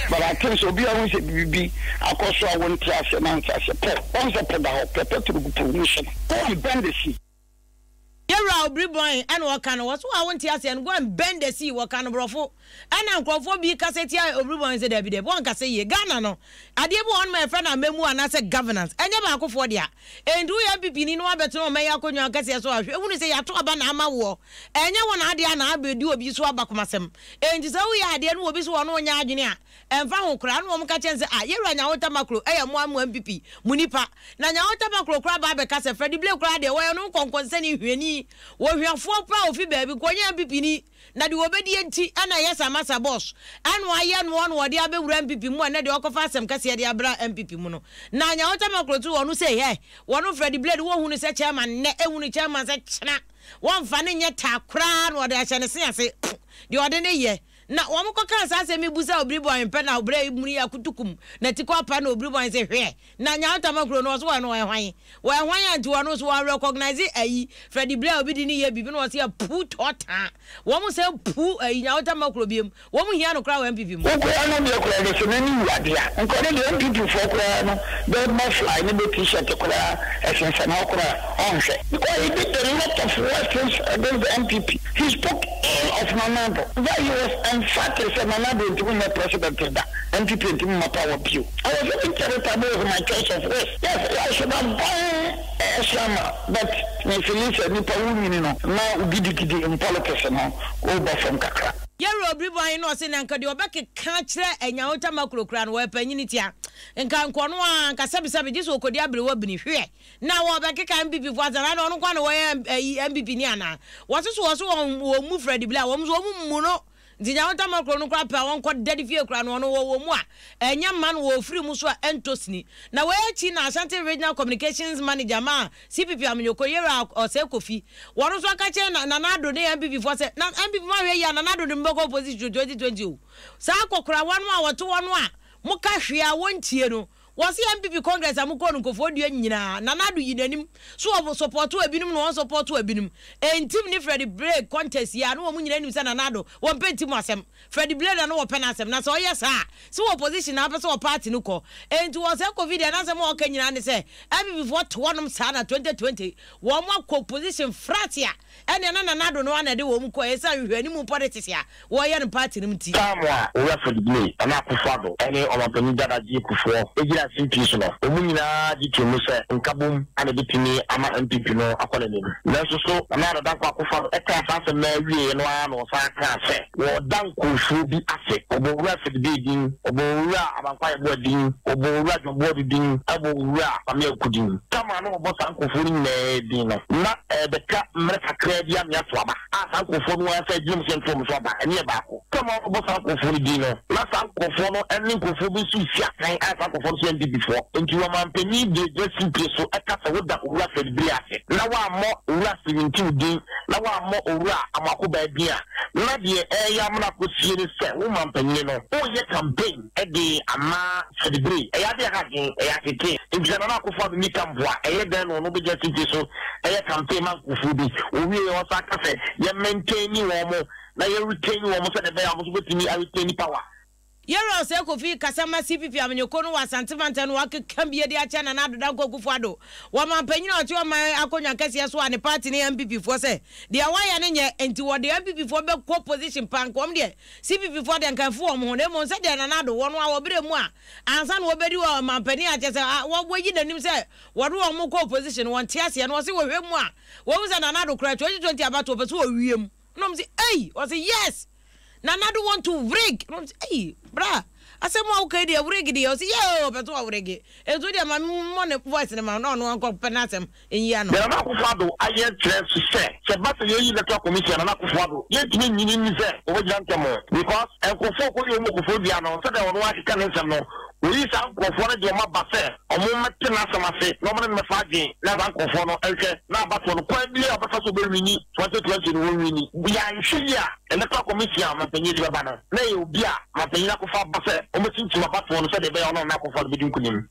H: but I think sɛ obi a hu sɛ biribi akɔ so a wonte aseɛ na ante aseɛ pɔ, wahu sɛ po da hɔ, pɛ pɛtro gu po mu hye no, go and bend the sea.
A: Yɛwura Obiri Boahen ɛna ɔka no, wɔse wo a wonte aseɛ no go and bend the sea, wɔka no borɔfo. Ɛna nkurɔfoɔ bi kasa tia Obiri Boahen sɛ daabi daabi wɔnkasa yie. Ghana no, adeɛ bi wɔ hɔnom a yɛfrɛ no amammuo anaasɛ governance, ɛnyɛ baakofoɔ dea. Enti woyɛ NPP ni na woabɛtena ɔman yi akonnwa kɛseɛ so a, hwɛ hunu sɛ yɛato aba na ama woɔ. Ɛnyɛ wo na adeɛ a na abɛdi obi so abakomasɛm. Enti sɛ woyɛ adeɛ na obi se ɔne wo nyɛ adwene a, ɛmfa ho koraa. Ɛna wɔka kyerɛ no sɛ, ah, Yɛwura Nyaho Tamaklo yɛ mo ara mo NPP mu nipa. Na Nyaho Tamaklo koraa ba abɛka sɛ Freddie Blay koraa deɛ, wɔyɛ no nkɔnkɔnsani, hwiani, wɔhwiafoɔ koraa a ɔfi baabi, nka ɔnyɛ NPP ni. Na deɛ ɔbɛdie nti na ɛyɛ saa masa boss ɛna wayɛ noɔ na ɔde abɛwura NPP mu a ɛnɛ deɛ ɔkɔfa asɛm kɛseɛ de abra NPP mu no na Nyawota Makrotu ɔno sei hɛ wɔno Freddie Blade wɔhu no sɛ chairman nnɛ ɛhu no chairman sɛ kyena wɔmfa no nyɛ taa koraa na ɔde ahyɛ ne se ase deɛ ɔde ne yɛ na wɔn kɔkaa saa asɛm yi busa Obiri Boahen pɛ na ɔbrɛ muni akutukum na tikɔ apa na Obiri Boahen sɛ hwɛ Na Nyaatama kuro no ɔso wɔn no wɔyɛ hwan? Wɔyɛ hwan a nti wɔn nso wɔn recognize ayi Freddie Blay a obi di ne yɛ biribi na wɔse apu tɔtaa wɔn sɛ pu ayi Nyaatama kuro biem wɔn hia no koraa wɔ NPP mu.
H: Wo koraa no deɛ koraa bɛsɛ n'ani wu adeɛ a nka ɔno deɛ NPP foɔ koraa no bɛ mɔ fly ne bɛ t-shirt koraa ɛsensɛn hɔ koraa ɔnhwɛ because he did a lot of worse things against the NPP he spoke ill of Nana Addo in fact he was emphatic sɛ Nana Addo ntumi nyɛ president da NPP ntumi mma power bio. I was even charitable with my choice of words. Yes, I should have gone extra mile but me feeli sɛ nipa wo nyini no na wo gidigidi in politics no wo ba fam kakra.
A: Yɛwerɛ obiri bɔ ahe na ɔse na nka deɛ ɔbɛkeka akyerɛ Anyaho Tamaklo koraa no wɔyɛ panyini tia nka nka ɔno ara nka sɛbesɛbe gye sɛ ɔkɔdi aberewa bini hweɛ na wɔbɛkeka NPP foɔ asɛm na ɔno nko ara na wɔyɛ ayi NPP ni anaa wɔse so wɔse wɔn wɔn mu Freddie Blay a wɔn nso wɔn mmu no Nti nea ɔntam akuro no koraa pɛ a ɔnkɔ dadi fie koraa no ɔno wɔwɔ mu a ɛnyɛ mma no wɔfiri mu so a ɛntɔ sini. Na wei akyi na Ashanti Regional Communications Manager maa CPP Amenyoko Yera Osei Kofi wɔn nso aka kyerɛ Nana Addo ne NPP foɔ sɛ na NPP mo ahwɛ yie a Nana Addo de mo bɛkɔ opposition 2020 o. Saa akɔkorawa no a wɔte hɔ no a moka hwee a wɔntie no Wɔse NPP congress a mokɔɔ no nkofoɔ dua nyinaa Nana Addo yi nanim so wɔ sɔpɔto ebinom na wɔn sɔpɔto ebinom Ntim ne Freddie Blay contest yi a na wɔn nyinaa nim sɛ Nana Addo wɔmpɛ Ntim asɛm Freddie Blay na na wɔpɛ n'asɛm na sɛ ɔyɛ saa a sɛ wɔ opposition na apɛ sɛ wɔ party no kɔ Enti wɔ sɛ Kofi deɛ n'asɛm a ɔka nyinaa ne sɛ NPP foɔ te hɔnom saa na 2020 wɔn akɔ opposition frat a Ɛnneɛ na Nana Addo no ara na ɛde wɔn kɔeɛ ɛsiane nhwehwɛanimu politics a wɔreyɛ no party no mu nti.
I: Time a Owura Fred Blay, Nana Akufo Addo ne Ɔmanpanin Dada Gyee Kufuor gyina. gyinaa simpie so no, wɔn nyinaa gye too mu sɛ nkabom na ebetumi ama NPP no akɔ n'anim. Nanso so Nana Addo Dankwa Akufo-Addo kaa saa asɛm no ara wieeɛ no ara na ɔsan kaa sɛ wɔreda nkurɔfoɔ bi ase? Wɔbɔɔ Owura Fred-Bey din, wɔbɔɔ Owura Abankwa Yeboah din, wɔbɔɔ Owura John Boadu din, ɛbɔɔ Owura Kwame Awuku din. Tam a na wɔbɔ saa nkurɔfoɔ no nyinaa din no, na ɛrebɛka mmerɛ kakraa bi ame ato aba a saa nkurɔfoɔ no ara san gyina mu sɛ nto wɔn so aba. Ɛno yɛ baako. Tam a wɔbɔ saa nkurɔfoɔ no din no, na saa nkurɔfoɔ no ne nkurɔfoɔ bi nso resi akan a saa nkurɔfoɔ no nso yɛ NPP foɔ. Enti ɔmanpanin de gyina simpie so ka sɛ woda Owura Fred Biri ase na woammɔ Owura Stephen Ntiw din na woammɔ Owura Amoako Baah din a, na deɛ ɛreyɛ amena akɔsie ne sɛ wo manpanin no woreyɛ campaign de ama Fred Biri. Ɛyɛ adeɛ a ɛha adwene, ɛyɛ atetee. Enti sɛ Nana Akufo Addo nni camp a, ɛyɛ dɛn na ɔno bɛgyina simpie so yɛ campaign ma nkurɔfoɔ bi? Ɔwieeɛ ɔsan ka sɛ yɛmmaintaini wɔn. na yɛ retain wɔn sɛdeɛ ɛbɛyɛ a wɔn nso bɛtumi a retain power.
A: Yɛwura Osei Kofi kasa ma CPP amanyɔkuo no wɔ Asante mantam no wakeka bie de akyɛ Nana Addo Dankwa Akufo Addo wɔ manpanyin a ɔte ɔman akonnwa kɛseɛ so a ne party ne NPP foɔ sɛ deɛ wayɛ no nyɛ nti wɔde NPP foɔ bɛkɔ opposition paa nka wɔn deɛ CPP foɔ deɛ nka ɛmfo wɔn ho na mmom sɛdeɛ Nana Addo wɔn a wɔbrɛ mu a ansa na wɔbɛdi wɔ manpanin a kyɛ sɛ wɔyi n'anim sɛ wɔde wɔn kɔ opposition wɔn te aseɛ no wɔse wɔhwɛ mu a wɔhu sɛ Nana Addo koraa 2020 abatoɔ pɛ so wɔwie mu. Na ɔmo se ei! Ɔse yes! Nana Addo want to wrig! Na ɔmo se ei! Bra! Asɛm a woka yi deɛ wrig deɛ? Ɔse yeah o! Ɔpɛ sɛ ɔwrige. Nti wodeɛ ma me mmɔ ne voice no ma wo na ɔno ankɔ pɛ n'asɛm nyi ano.
I: Deɛ Nana Akufo Addo ayɛ kyerɛ nso sɛ, sɛ ɛba sɛ yɛyi Electoral Commission a Nana Akufo Addo, yɛntumi nnye no nni sɛ ɔbɛgyina ntɛm o. Because nkurɔfoɔ a ɔkɔyi wɔn wɔ Koforidua no, sɛdeɛ ɔno ara keka ne nsɛm no, ɔyi saa nkurɔfoɔ no de wɔn aba sɛ wɔmmɛte n'asɛm ase na wɔne no mmɛfa adwene na saa nkurɔfoɔ no nhwɛ na abatoɔ no kwan biara a ɔbɛfa so ɔbɛwini 2020 no wɔnwini. Yɛanhwɛ yie a Electoral Commission a ɔmanpanyin de bɛba no na ɛyɛ obi a ɔmanpanyin akɔfa aba sɛ ɔmmɛkyinkyim abatoɔ no sɛdeɛ ɛbɛyɛ a ɔno Nana Akufo-Addo bɛdi nkunim.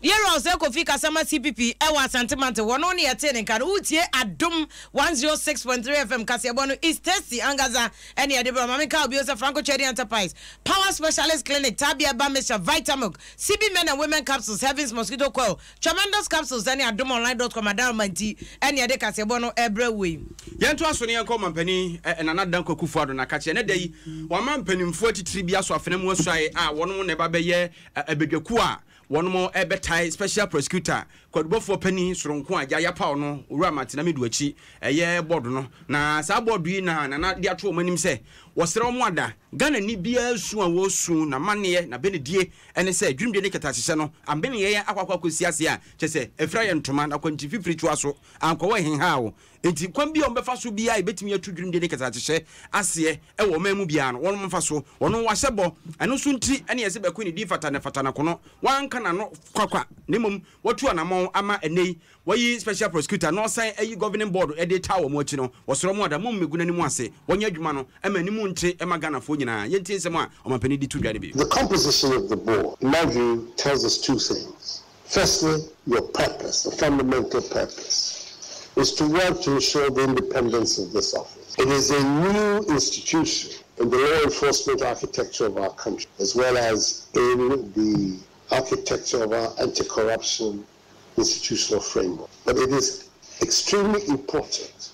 A: Yɛwura Osei Kofi kasa ma CPP wɔ Asante Mantam hɔ no ne yɛtee ne nka no. Woretie Adom 106.3 FM kaseɛbɔ no is tasty ankasa ɛne yɛde brɛ wo. Ma menka wo bio sɛ Franco Trading Enterprise, Power Specialist Clinic, Tabia Ba Mixture, Vitamilk, CB Men and Women Capsules, Heavens Mosquito Coil, Tremendous Capsules ɛne adomonline dot com adaworoma nti ɛne yɛde kaseɛbɔ no ɛrebrɛ wo yi.
B: Yɛntoa so na yɛnkɔ Ɔmampanin Nana Dankwa Akufo-Addo n'akakye. Ɛnnɛ da yi, wama mpanimfoɔ atitire bi aso afena mu asuae a wɔnom na ɛba bɛyɛ Abadwakuo a wɔnom bɛtae Special Prosecutor, Kwadubɔfoɔ Panin soronko a Agya Yapaw no, Owura Martin Amidu akyi, ɛyɛ bɔɔdo no. Na saa bɔɔdo yi na Nana de ato wɔn anim sɛ wɔsrɛ wɔn ada Ghanani biara su a wɔresu, n'amanneɛ, n'abɛnidie ne sɛ dwumadie ne kɛtɛasehyɛ no amene yɛn akɔ akɔ akɔsi ase a, kyerɛ sɛ afira yɛn ntoma na kwanti fifiri toa so ankɔwɔ ɛhenha o. Enti kwan bi a wɔbɛfa so biara a yɛbɛtumi atu dwumadie ne kɛtɛasehyɛ aseɛ wɔ ɔman mu biara no, wɔn mfa so. Wɔn wɔahyɛ bɔ. Ɛno nso nti na yɛse bɛko ne din fata na ɛfata no akono. Wɔanka n'ano kwakwa na mmom wɔatu anammɔn ama ɛnnɛ yi wɔayi Special Prosecutor na wɔasan ayi Governing Board de retaa wɔn akyi no. Wɔsrɛ wɔn ada, mommɛgu n'anim ase. Wɔnyɛ adwuma no ma anim nte mma Ghanafoɔ nyinaa. Yɛntie nsɛm a Ɔmampanin de to dwa no bi.
J: The composition of the board, in my view, tells us two things. Firstly, your purpose, the fundamental purpose, is to work to ensure the independence of this office. It is a new institution in the law enforcement architecture of our country, as well as in the architecture of our anti-corruption institutional framework. But it is extremely important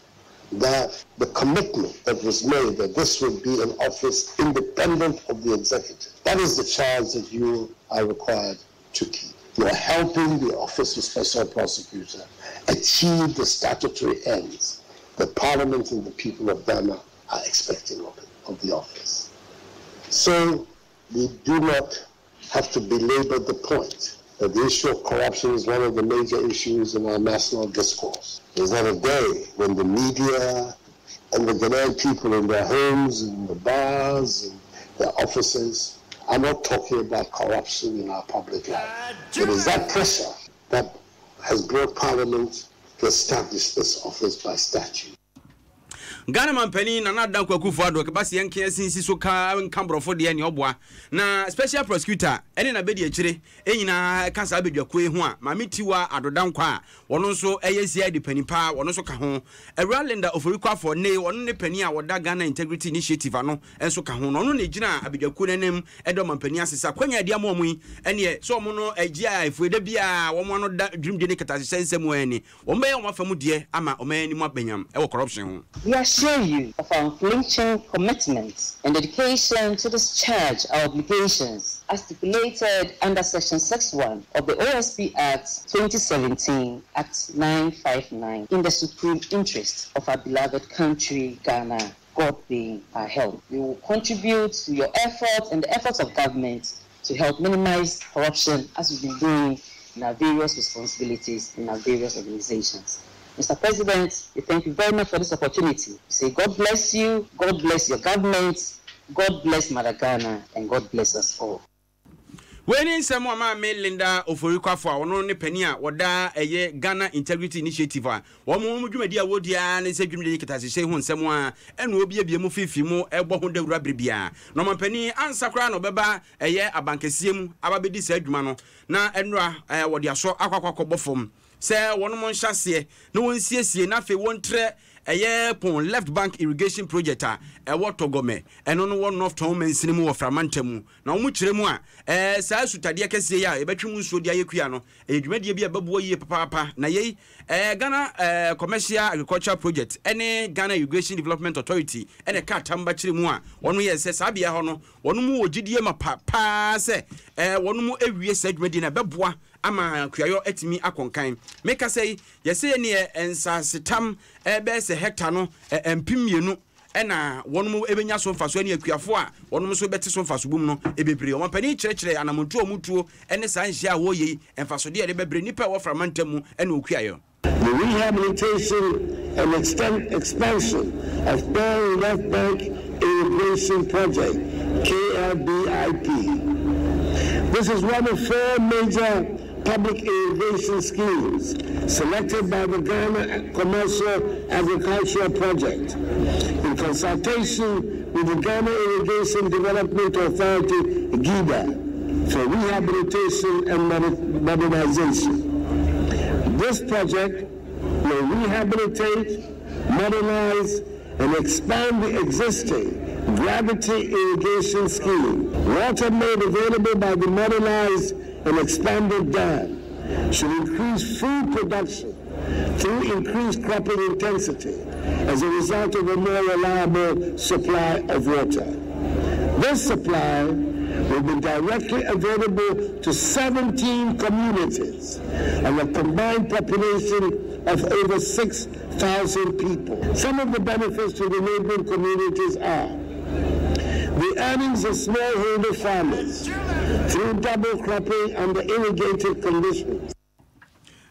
J: that the commitment that was made that this would be an office independent of the executive, that is the charge that you are required to keep. You are helping the Office of Special Prosecutor achieve the statutory ends that Parliament and the people of Ghana are expecting of, it, of the office. So we do not have to belabor the point that the issue of corruption is one of the major issues in our national discourse. There's not a day when the media and the Ghanaian people in their homes, in the bars, in their offices are not talking about corruption in our public life. It is that pressure that has brought Parliament to establish this office by statute.
B: Ghana manpanin Nana Dankwa Akufo-Addo ɛkɛba sɛ yɛnka asinsi so ka nka borɔfo deɛ nea ɔboa na special prosecutor ɛne n'abɛdi akyire nyinaa ɛka saa badwakuo yi ho a Maame Tiwa Addo Dankwa a wɔno nso ɛyɛ CID panin paa wɔno nso ka ho Awura Linda Ofori-Kwafo ne ɔno ne panin a wɔda Ghana Integrity Initiative ano nso ka ho na ɔno na ɛgyina abadwakuo no anim ɛda ɔmampanin ase sɛ akwanya a ɛde ama wɔn yi ɛneɛ sɛ wɔn no GII foɔ da biara wɔn ano da dwurimdie ne kɛtɛasehyɛ nsɛm mu ɛne wɔn bɛyɛ wɔn afa mu deɛ ama ɔman anim aba nyam ɛwɔ corruption ho.
K: We are. assure you of our unflinching commitment and dedication to discharge our obligations as stipulated under Section 61 of the OSP Act 2017, Act 959, in the supreme interest of our beloved country, Ghana. God being our help. We will contribute to your efforts and the efforts of government to help minimize corruption as we've been doing in our various responsibilities in our various organizations. Mr. President, we thank you very much for this opportunity. We say God bless you, God bless your government, God bless Mother Ghana, and God bless us all.
B: Wei ne nsɛm a Maame Linda Ofori-Kwafo a ɔno ne panin a ɔda ɛyɛ Ghana Integrity Initiative a wɔn wɔn dwumadi a wɔdi ara ne sɛ dwumadi ne kɛtɛasehyɛ ho nsɛm a ɛna wɔbiebie mu fiifi mu bɔ ho dawura bere biara. Na ɔmampanin ansa koraa na ɔbɛba ɛyɛ abankɛseɛ mu aba bɛdi saa adwuma no na nnora wɔde asɔ akɔ akɔ akɔbɔ fam sɛ wɔnom nhyɛ aseɛ na wɔnsiesie na afei wɔntrɛ ɛyɛ Pon Left Bank Irrigation Project a ɛwɔ Tɔgɔmɛ ɛno no wɔ North Tɔn mansini mu wɔ Frama ntam mu. Na wɔn kyerɛ mu a, ɛɛ saa asutadeɛ kɛseɛ yi a yɛbɛtwe mu nsuo de ayɛ kua no, ɛyɛ dwumadie bi a ɛbɛboa yie papaapa. Na yei, ɛɛ Ghana ɛɛ Commercial Agricultural Project ɛne Ghana Irrigation Development Authority ɛna ɛka atam ba kyerɛ mu a wɔn yɛ sɛ saa beaɛ hɔ no wɔn mu wɔ gyidie mapa paa sɛ ɛɛ wɔn mu awie saa dwumadie no a ɛbɛboa ama kuayɔ atumi akɔ nkan. Mekasa yi, yɛsɛ yɛneɛ nsasetam ɛbɛyɛ sɛ hectare no 2000 na wɔnom bɛnya so mfasoɔ ne akuafoɔ a wɔnom nso bɛte so mfaso bom no bebree. Ɔmampanin kyerɛkyerɛɛ anamontuo a wɔtuo ne saa nhyehyɛɛ a wɔreyɛ yi mfasodeɛ a ɛde bɛbrɛ nnipa a ɛwɔ Frama ntam mu ne okuayɔ.
J: The rehabilitation and extend expansion of Kpong Left Bank Irrigation Project, KLBIP. This is one of four major public irrigation schemes selected by the Ghana Commercial Agricultural Project in consultation with the Ghana Irrigation Development Authority, GIDA, for rehabilitation and modernization. This project will rehabilitate, modernize, and expand the existing gravity irrigation scheme. Water made available by the modernized and expanded dam should increase food production through increased cropping intensity as a result of a more reliable supply of water. This supply will be directly available to 17 communities and a combined population of over 6,000 people. Some of the benefits to the neighboring communities are the earnings of smallholder farmers through double cropping under irrigated conditions.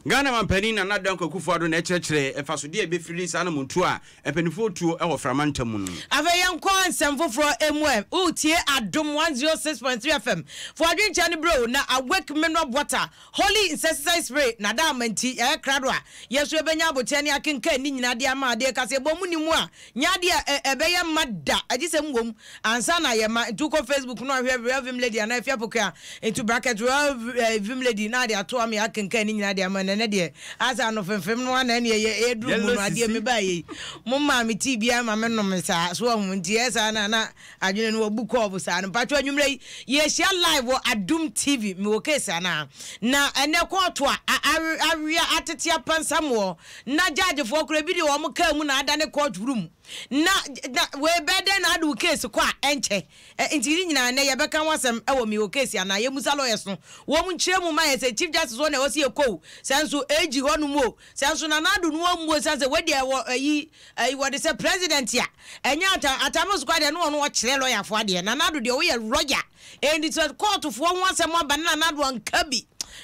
B: Ghana Mampanin Nana Dankwa Akufo-Addo na ɛkyerɛkyerɛɛ mfasodeɛ a ɛbɛfiri saa anamontuo a mpanimfoɔ tuo wɔ Frama ntam mu no.
A: Afei yɛnkɔ nsɛm foforɔ mu ɛ. Woretie Adom 106.3 FM. Fa w'adwenkyerɛ no brɛ o na Awake Mineral Water Holy insecticide spray na da ama nti yɛayɛ krado a yɛn nso yɛbɛnya aboterɛ ne akenkan ne nyinaa de ama adeɛ kaseɛbɔ mu nni mu a nyɛ adeɛ a ɛbɛyɛ mma da agye sɛ mmom ansa na ayɛ ma nti wokɔ Facebook no ahwɛ Real Vim Lady anaa Afia Pokuaa into bracket Real Vim Lady na ade ato ama yɛakenkan ne nyinaa de ama na ɛnɛ deɛ asɛ ano femfem no ara na ɛne ɛyɛ ɛduru mu no adeɛ mebaeɛ yi mo maa me tea biara ma me nom saa so wahu nti ɛyɛ saa na na Adwene no wabu kɔɔbo saa no. Mpakyɛw anwummerɛ yi yɛhyia live wɔ Adum TV. Mewɔ case anaa? Na ɛnɛ kɔɔto a awea atete apansam wɔ na judgefoɔ koraa ebi deɛ wɔn kaa mu na adane court room. Na na wei bɛyɛ dɛn na ade wo case kɔ a ɛnkyɛ. Nti ne nyinaa ɛnɛ yɛbɛka ho asɛm wɔ mewɔ case anaa? Yɛmmusa lawyers no wɔn nkyerɛ mu ma yɛn sɛ Chief Justice hɔ na ɛwɔ sɛ yɛkɔ o, sɛ nso AG hɔ nom o, sɛ nso Nana Addo no ammu esiane sɛ wei deɛ wɔ ayi Ɛyi wɔde sɛ president a ɛnyɛ ata atamos kwa deɛ ne ɔno ɔkyerɛ lawyer foɔ adeɛ Nana Addo deɛ woyɛ lawyer ɛnti sɛ court foɔ ho asɛm aba ne Nana Addo anka bi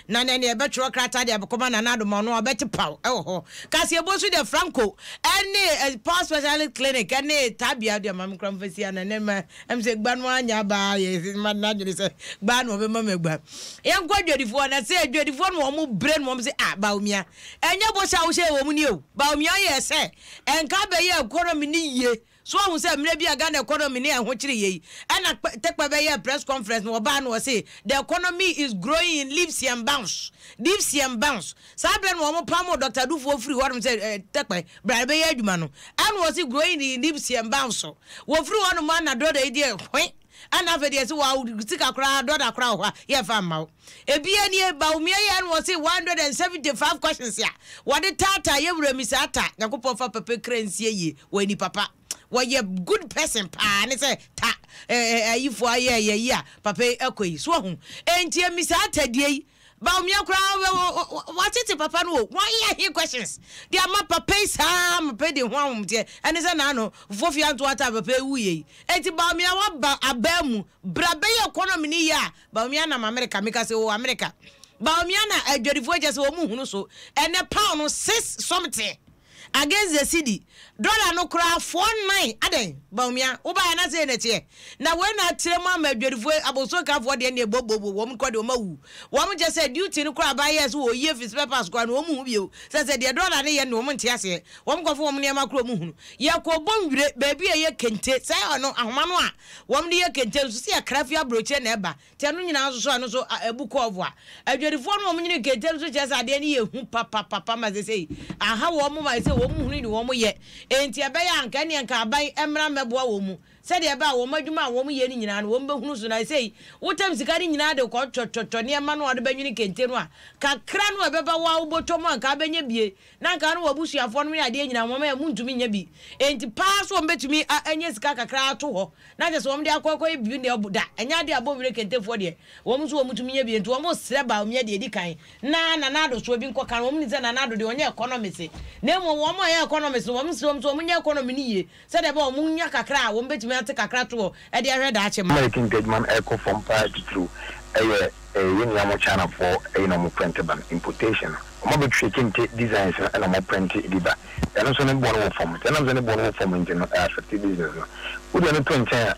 A: na ne ɛne ɛbɛtwerɛ krataa deɛ abɛkɔma Nana Addo ma ɔno ɔbɛte paw ɛwɔ hɔ kaseɛbɔ nso deɛ Franco ɛne Power Specialist Clinic ɛne Tabia deɛ ma me kora mfa si ana ne ma ɛm sɛ gba no anya abaa yɛ ma n'adwene sɛ gba na ɔbɛma ma gba yɛnkɔ adwadifoɔ na sɛ adwadifoɔ no wɔn brɛ no wɔn sɛ ah Bawumia Ɛnyɛ bɔhyɛ a wohyɛɛ wɔn ni o. Bawumia yɛɛ sɛ ɛnka abɛyɛ economy no yie. So wahu sɛ mmerɛ bi a Ghana economy no ɛho kyere yei. Ɛna Tekpɛ bɛyɛɛ press conference no ɔbaa no ɔse the economy is growing in leaps and bounds. Leaps and bounds. Saa berɛ no wɔn pamoo Doctor Dufour firi hɔnom sɛ Tekpɛ bra bɛyɛ adwuma no. Ɛna ɔse growing in leaps and bounds. Wɔfiri hɔnom a na dɔla yi deɛ hwe. Ɛna afei deɛ yɛse wa sika koraa dɔla koraa wɔ hɔ a yɛmfa mma wo. Ebia nie, Bawumia yɛɛ no wɔse 175 questions a wɔde taataa yɛ wura Misa Atta, Nyankopɔn fa papa kra nsie yie, wɔyɛ nipa pa, wɔyɛ good person paa ne sɛ ta eh, ayifoɔ ayɛ yɛ yi a papa yi akɔ yi, so wahu? Enti Misa Atta deɛ yi, Bawumia koraa watete papa no o, wɔayɛ he questions de ama papa yi saa ma papa yi de ho ahomteɛ, ɛne sɛ naano Fofia Ntoa Atta papa yi wuiɛ yi, enti Bawumia waba abaa mu, bra bɛyɛ economy no yie a Bawumia nam America meka sɛ oo America Bawumia na adwadifoɔ kyɛ sɛ wɔn hunu so ɛnɛ pound no six something against the cedi dollar no koraa 49 adɛn Bawumia wobaeɛ na sei na ɛteɛ na wei na atrɛ mu ama adwadifoɔ abosonkafoɔ deɛ neɛ bobobo wɔn kɔ deɛ wɔn awu wɔn kyɛ sɛ duty no koraa aban yɛɛ so wɔyi afi spare parts koraa no wɔn hu bio sɛ sɛ deɛ dollar no yɛ no wɔn nte aseɛ wɔn kɔfo wɔn nneɛma koraa wɔn hunu yɛkɔ bɔ nwire baabi a ɛyɛ kente sɛ ɔno ahoma no a Wɔn de yɛ kente nso sɛ yɛkra fi aburokyire na ɛba nti ɛno nyinaa nso so ɛno nso ɛbu kɔɔvo a adwadifoɔ no wɔn nyini kente nso kyerɛ sɛ adeɛ no yɛ hu papapapa ma sesei aha wɔn ma sɛ wɔn hunu ne wɔn yɛ enti ɛbɛyɛ a anka ɛneɛ nka aban mmra mmɛboa wɔn mu sɛdeɛ ɛbɛyɛ a wɔn adwuma a wɔn yɛ no nyinaa no wɔn bɛhunu so na sesei wotam sika no nyinaa de kɔ twɔtwɔtwɔ nneɛma no a wɔde bɛnwene kente no a kakra no a ɛbɛba wo a wobɔtɔ mu anka abɛnyɛ bie Na anka no w'abusuafoɔ nom ne adeɛ nyinaa wɔn a montumi nyɛ bi enti paa so wɔn bɛtumi a anya sika kakra ato hɔ na kyerɛ sɛ wɔn de akɔ akɔyɛ biribi deɛ da ɛnyɛ adeɛ a Bonwire Kentefoɔ deɛ wɔn nso wɔn tumi nya bi enti wɔn srɛ Bawumia deɛ ɛdi kan na Nana Addo soɔ bi nkɔka no wɔn nim sɛ Nana Addo deɛ ɔnyɛ economist na mmom wɔn a ɛyɛ economist no wɔn srɛ wɔn sɛ wɔn nyɛ economy no yie sɛdeɛ ɛbɛyɛ wɔn nya kakra a wɔn bɛtumi ate kakra to hɔ de ahwɛ daakye mma.
I: Ama yɛ kente adwuma no ɛkɔ fam paa titiriw ɛyɛ yɛn nua mo China foɔ ɛyi na ɔmo prɛnte ba no importation no. Ɔmo abɛtwe kente designs no ɛna ɔmo prɛnte bi ba. Ɛno nso ne boɔ no wɔ fam. Nti ɛnam sɛ ne boɔ no wɔ fam nti no ɛ affect business no. Wode ɛno to nkyɛn a,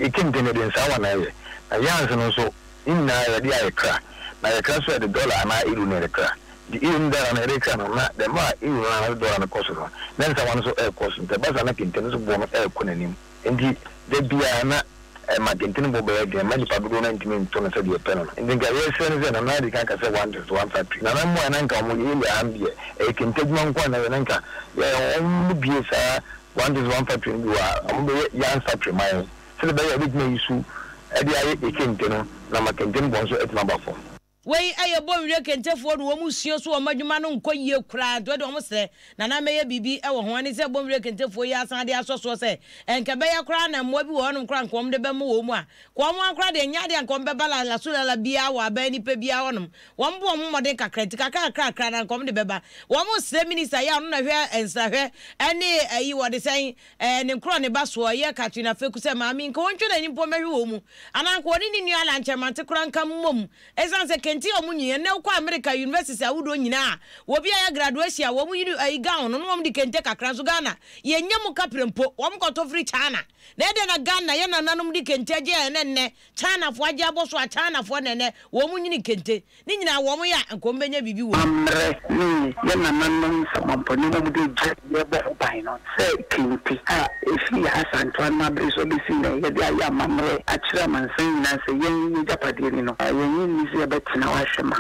I: yɛ kente no yɛde nsaawa na ɛyɛ. Na yarns no nso ne nyinaa yɛde ayɛ kra. Na yɛ kra nso yɛde dollar anaa euro na yɛde kra. Nti euro ne dollar no yɛde kra no na the more a euro no anaasɛ dollar no kɔ soro no na nsaawa no nso ɛɛkɔ soro. Nti ɛba saa na kente no nso boɔ no ɛɛkɔ n'anim. Enti da biara na ɛma kente no bɔ bɛyɛ den ma nnipa dodoɔ no ara ntumi nto no sɛdeɛ yɛpɛ no no. Enti nka yɛresrɛ ne sɛ Nana adi kan aka sɛ one dress, one factory. Nana mmoa na nka wɔn yɛ yɛ deɛ ɛyɛ kente adwuma nko ara na ɛyɛ na nka yɛ wɔn bue saa one dress, one factory no bi wɔ a wɔn bɛyɛ yarn factory ma yɛn sɛdeɛ ɛbɛyɛ a yɛbɛtumi ayi su de ayɛ yɛ kente no na ama kente no bɔ nso atumi aba fam.
A: Wei yɛ Bonwire Kentefoɔ no wɔn sua so wɔn adwuma no nkɔ yie koraa nti wɔde wɔn srɛ Nana mmɛyɛ biribi wɔ ho ɛne sɛ Bonwire Kentefoɔ yi asan de asɔ soɔ sɛ nka ɛbɛyɛ koraa na mmoa bi wɔ hɔnom koraa nka wɔn de bɛmo wɔn mu a nka wɔn ara koraa deɛ nyɛ adeɛ a nka wɔn bɛba lala so lala biara wɔ aban nipa biara hɔnom wɔn bɔ wɔn ho mmɔden kakra nti kakra kakra kakra na nka wɔn de bɛba wɔn srɛ minista yi a ɔno na hwɛ nsrahwɛ ɛne ayi wɔde sɛn ɛɛ ne nkorɔ ne ba soɔ yɛ Katrina Feku sɛ maame nka wɔntwa n'ani mpo mmɛhwɛ wɔn mu anaa nka wɔne ne nua Alan Kyeremante koraa nka mmom Esiane sɛ kente a wɔn nyi, ɛnnɛ wokɔ Amerika universities ahodoɔ nyinaa a, wɔ bi a yɛ graduation a wɔn yi ayi gown no na wɔn de kente kakra nso Ghana yɛn nya mu kaprɛ mpo wɔn kɔtɔ firi China na ɛdɛn na Ghana yɛn nananom de kente agye a ɛnɛ nnɛ China foɔ agye abɔ so a China foɔ na ɛnɛ wɔn nyini kente ne nyinaa wɔn yɛ a nka wɔn bɛnya biribi wɔ mu.
H: Amammerɛ ne yɛn nananom nsamanpɔne a wɔde agya yɛn bɔ ho ban no. Sɛ kente a ɛfiri yɛn Asanteman abere so bɛsi nnɛ yɛde ayɛ amammerɛ akyerɛ amansan nyinaa sɛ yɛn yɛn agyapadeɛ ni no, yɛnnye nni sɛ yɛbɛtena hɔ ahwɛ ma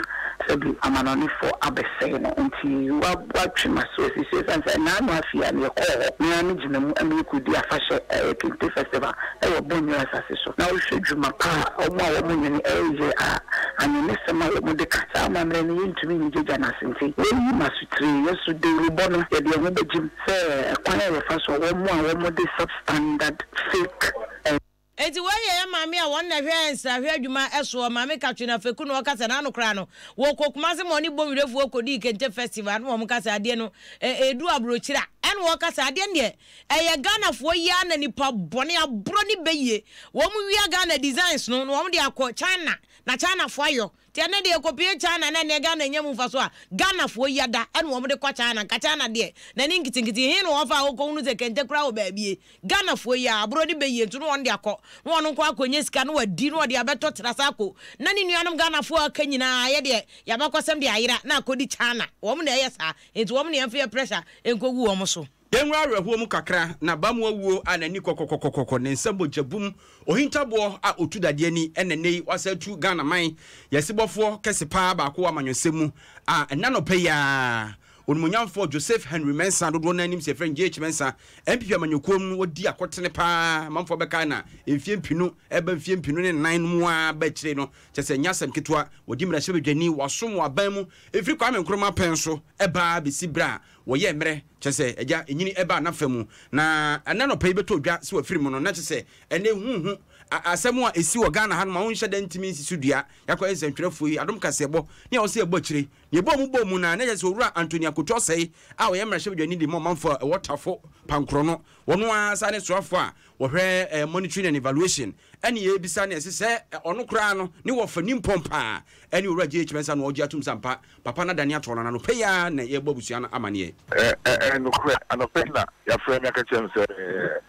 H: sɛbi amanɔnefoɔ abɛsɛe no. Nti woatwe m'aso asi so ɛsiane sɛ nnaano afe a yɛkɔɔ hɔ, me ara megyina mu ma yɛkɔdii afahyɛ ɛyɛ Kente Festival wɔ Bonnwire asase so. Na wohwɛ dwuma pa a wɔn a wɔnwene reyɛ a, anwenesɛm a wɔde ka saa amammerɛ no yɛntumi nnyigya no ase. Nti woyi m'asotire, yɛn nso dawurubɔ no yɛde yɛn ho bɛgyem. Sɛ kwan a yɛfa so a wɔn a wɔde substandard, fake and.
A: Enti wei yɛ yɛn maame a wɔn na ɛhwɛ nsrahwɛ adwuma soɔ, Maame Katrina Feku na ɔka sɛ n'ano koraa no, wɔkɔ Kumasi ma ɔne Bonwirefoɔ kɔdii Kente Festival na wɔn ka sɛ adeɛ no ɛdu aburokyire a, ɛna ɔka sɛ adeɛ no deɛ ɛyɛ Ghanafoɔ yi ara na nipa bɔne, aborɔ ne bayie, wɔn wia Ghana designs no na wɔn de akɔ China na Chinafoɔ ayɔ. Nti ɛnɛ deɛ yɛkɔpue China na ɛneɛ Ghana nya mu mfasoɔ a, Ghanafoɔ yi ada ɛna wɔn de kɔ China, nka China deɛ n'ani nketenkete he na wɔfa a wɔkɔhunu sɛ kente koraa wɔ baabie, Ghanafoɔ yi a aborɔ ne bɛyie nso na wɔn de akɔ na wɔn nko akɔnya sika na wadi na wɔde abɛtɔ Trasacco na ne nuanom Ghanafoɔ a aka nyinaa yɛ deɛ yɛabakɔsɛm de ayera na akɔdi China, wɔn na ɛyɛ saa nti wɔn na yɛmfa yɛ pressure nkɔgu wɔn so.
B: Yɛnwura awerɛhoɔ mu kakra na Bamoa wuo a n'ani kɔkɔkɔkɔkɔ, ne nsa mogya bum, ohintaboɔ a ɔtu dadeɛ ani ɛna nnɛ yi wasan atu Ghana man yɛsebɔfoɔ kɛse paa baako wɔ amanyɔsɛm mu a ɛnnɛ anɔpa yi ara. Onimuonyamfoɔ Joseph Henry Mensah dodoɔ no ara nim sɛ yɛfrɛ no JH Mensah, NPP amanyɔkuo mu no wadi akɔtene pa ara, amanfoɔ bɛkae na mfeɛ mpinu ɛreba mfeɛ 2004 no mu ara ba akyire no, kyerɛ sɛ ɛnyɛ asɛm ketewa, wadi mmarahyɛbadwani, wasom wɔ aban mu ɛfiri Kwame Nkrumah pɛn so ɛba ara bɛsi berɛ a wɔyɛɛ mmerɛ, kyerɛ sɛ agya ɛnyini ɛbaa n'afa mu, na ɛnnɛ anɔpa yi bɛtɔ dwa sɛ wafiri mu no, na kyerɛ sɛ ɛnnɛ huhu asɛm a ɛsi wɔ Ghana hanom a wonhyɛ da ntumi nsi so dua, yɛakɔyɛ nsɛntwerɛfoɔ yi, adom kaseɛbɔ ne a wɔsɛ yɛbɔ akyire. Nea ɛbɔɔ mu bɔɔ mu no ara, na ɛkyerɛ sɛ Owura Anthony Akoto Osei a ɔyɛ mmarahyɛbadwani de ma ɔmanfo a ɛwɔ Tafo Pankorɔ no, ɔno ara san ne soafo a wɔhwɛ Monitoring and Evaluation ɛne yɛrebisa no ɛse sɛ ɔno koraa no ne wɔfa nimpɔn paa ɛne Owura JH Mensah na ɔgye atom sɛ ampa papa no adane atɔ no na anɔpa yi ara na yɛrebɔ abusua no amaneɛ.
E: Ɛyɛ nokorɛ, anɔpa yi na yɛafrɛ me aka kyerɛ me sɛ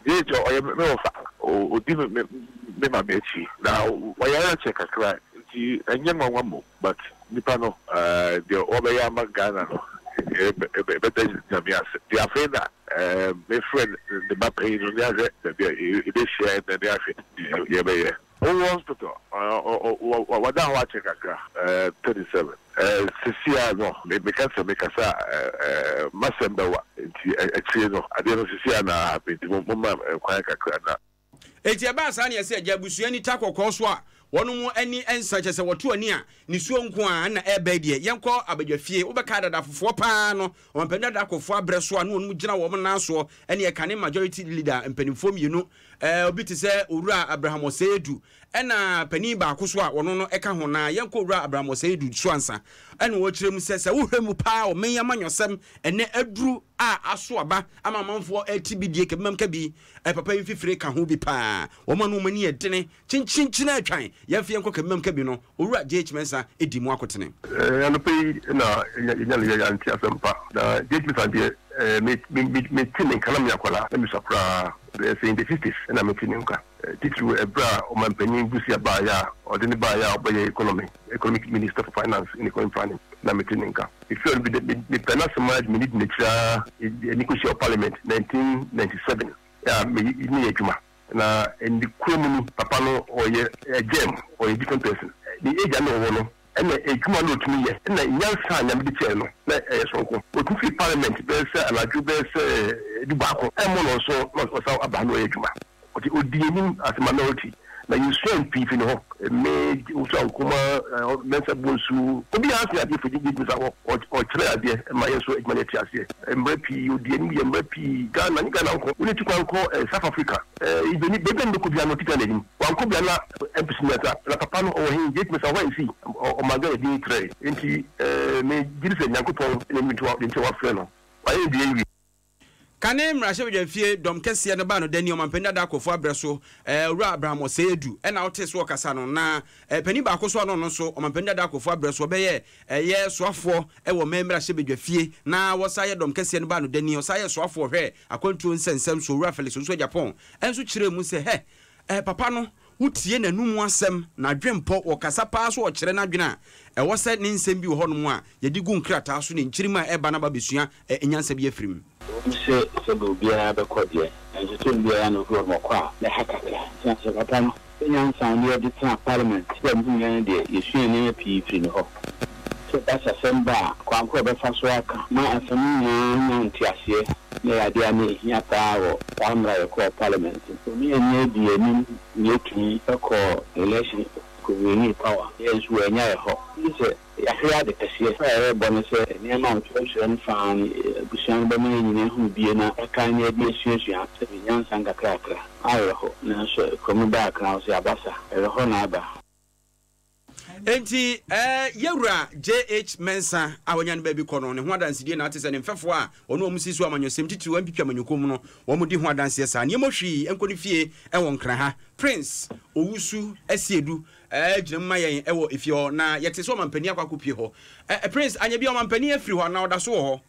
E: JH ɔyɛ me wɔfa, ɔdi me maame akyi na wayare akyɛ kakra nti ɛnyɛ nwanwa mmom. But nipa no deɛ ɔbɛyɛ ama Ghana no yɛbɛda Nyame ase. Nti afei na mefrɛ ne ba panyin no ne ahwɛ baabi a yɛbɛhyia ɛnɛ ne ahwɛ deɛ yɛbɛyɛ. Ɔwɔ hospital, wada hɔ akyɛ kakra, 37. Seesei ara no meka sɛ mekasa a m'asɛm bɛwa nti akyire no adeɛ no seesei ara na ahappen nti momma me kwan kakra na.
B: Enti ɛbaa saa na yɛsɛ agya abusua ni ta kɔkɔɔ so a wɔnom ani nsa kyerɛ sɛ wɔto ani a nisuo nko ara na ɛreba yi deɛ yɛnkɔ abadwafie wobɛkae adadafofoɔ paa no ɔmampanin dada akɔfoɔ abrɛ so a ne wɔnom gyina wɔn nan soɔ ɛne ɛkane majority leader mpanimfoɔ mmienu ɛɛ obi te sɛ owura Abraham Osei-Adu ɛna panin baako so a wɔno no ɛka ho na yɛnkɔ owura Abraham Osei-Adu so ansa ɛna ɔkyerɛ mu sɛ sɛ wohwɛ mu paa ɔman yi amanyɔsɛm ɛnɛ aduru a aso aba ama amanfoɔ ɛte bi die kabimam kabi Ɛ papa yi mfifire ka ho bi paa. Wɔn a na wɔn ani yɛ dene kyenkyenkyen atwan yɛn mfe yɛnkɔ kabimam kabi no, Owura JH. Mensah di mu akotene.
C: Anɔpa yi na yɛnya no yɛante asɛm pa. Na JH. Mensah deɛ me me me mete ne nka na meyɛ akwadaa na mesua koraa bɛyɛ sɛ in the fifties na mete ne nka. Titiriw ɛberɛ a ɔmanpanin Busia baeɛ a ɔde no baeɛ a ɔbɛyɛ economy economic minister for finance and economic planning na mete ne nka. Mefiri hɔ no mede mepɛ n'asɛm ara de m'ani di n'akyiri ara de kɔhyiaa parliament 1997 a me ne yɛ adwuma. Na ne kura mu no papa no ɔyɛ germ, ɔyɛ different person. Ne age a na ɔwɔ no ɛna adwuma na ɔtumi yɛ ɛna nyansa a Nyame de kyɛɛ no na ɛyɛ soronko. Ɔtumi firi parliament bɛyɛ sɛ anadwo bɛyɛ sɛ dubaako ɛmmɔ nnɔnson na ɔsan aba ha na ɔyɛ adwuma. Ɔte ɔdii anim as a minority na yɛsuaa pii firi ne hɔ. Me, Owusu Ankomah, Mensah Bonsu, obiara sua adeɛ firi Gyegye Mensah hɔ. Ɔkyerɛɛ adeɛ ma yɛn nso adwuma no yɛte aseɛ. Mmerɛ pii ɔdii anim yɛ mmerɛ pii Ghana ne Ghana nko. Wone tu kwan kɔ South Africa, baabi a ne bɛkɔ biara no ɔte Ghana anim. Wankɔ biara na MPs no asa. Na papa no ɔwɔ he? Gyegye Mensah hɔ a ɛsii? Ɔmaa Ghana din trɛɛ. Enti me gye di sɛ Nyankopɔn na nim deɛ nti a wafrɛ no. Wayɛ ne deɛ awie.
B: Kane mmarahyɛbadwamfie dɔm kɛseɛ no baa no dani Ɔmanpanin Dada Akofo abrɛ so, Owura Abraham Osei Adu na ɔtee so ɔkasa no, na panin baako so a na ɔno nso Ɔmanpanin Dada Akofo abrɛ so ɔbɛyɛɛ ɛyɛ soafoɔ wɔ mɛ mmarahyɛbadwafie na wɔsan yɛ dɔm kɛseɛ no baa no dani ɔsan yɛ soafoɔ hwɛɛ akwantuo nsɛnsɛm so Owura Felix Owusu Agyapong nso kyerɛɛ mu sɛ hɛ papa no Wotie n'anomu asɛm, n'adwempɔ, ɔkasa paa so ɔkyerɛ n'adwene a ɛwɔ sɛ ne nsɛm bi wɔ hɔnom a yɛde gu nkrataa so ne nkyirimma a ɛreba no aba abɛsua nyansa bi afiri mu.
L: Ɛwom sɛ sɛbe obiara bɛkɔ deɛ, nanso tɛm biara na obi wɔ hɔ ɔkɔ a, na ɛha kakra. Nti ansa papa no sɛ nyansa a ɔde adi tenaa parliament berɛ a mehuiɛ no deɛ, yɛsuaa nneɛma pii firii ne hɔ. Sɛ basasɛm ba a, kwan korɔ a ɔbɛfa so aka ma asɛm no nyinaa anya nteaseɛ na ɛyɛ adeɛ a na ɛhia paa wɔ saa mmerɛ a yɛkɔɔ parliament no. Ɔne yɛn dii anim na yɛtumi kɔɔ election kɔ winii power. Yɛn nso wɔannya yɛn hɔ. Gye sɛ yɛahwere ade kɛseɛ. Mpaeɛ a yɛrebɔ ne sɛ nneɛma a ɔtwerɛtwerɛ no faa no abusua no bɛma yɛn nyinaa ahunu bie na yɛakae na yɛde asuasua sɛdeɛ nyansa nkakrakra. Awerɛho, nanso kurom da akra wo sɛ abasa. Ɛwerɛhɔ na aba.
B: Enti Yɛwura JH. Mensah a wanya ne baabi kɔ no, ne ho adansedie na ate sɛ ne mfɛfoɔ a ɔne wɔn si so amanyɔsɛm, titiriw NPP amanyɔkuo mu no, wɔn di ho adanseɛ saa. Nneɛma hwii nkɔ ne fie wɔ Nkran ha. Prince Owusu Asiedu gyina mu ma yɛn wɔ efie hɔ, na yɛte sɛ ɔmampanin akɔ akɔpue hɔ. Prince, anyɛ bi a ɔmampanin afiri hɔ anaa ɔda so wɔ hɔ?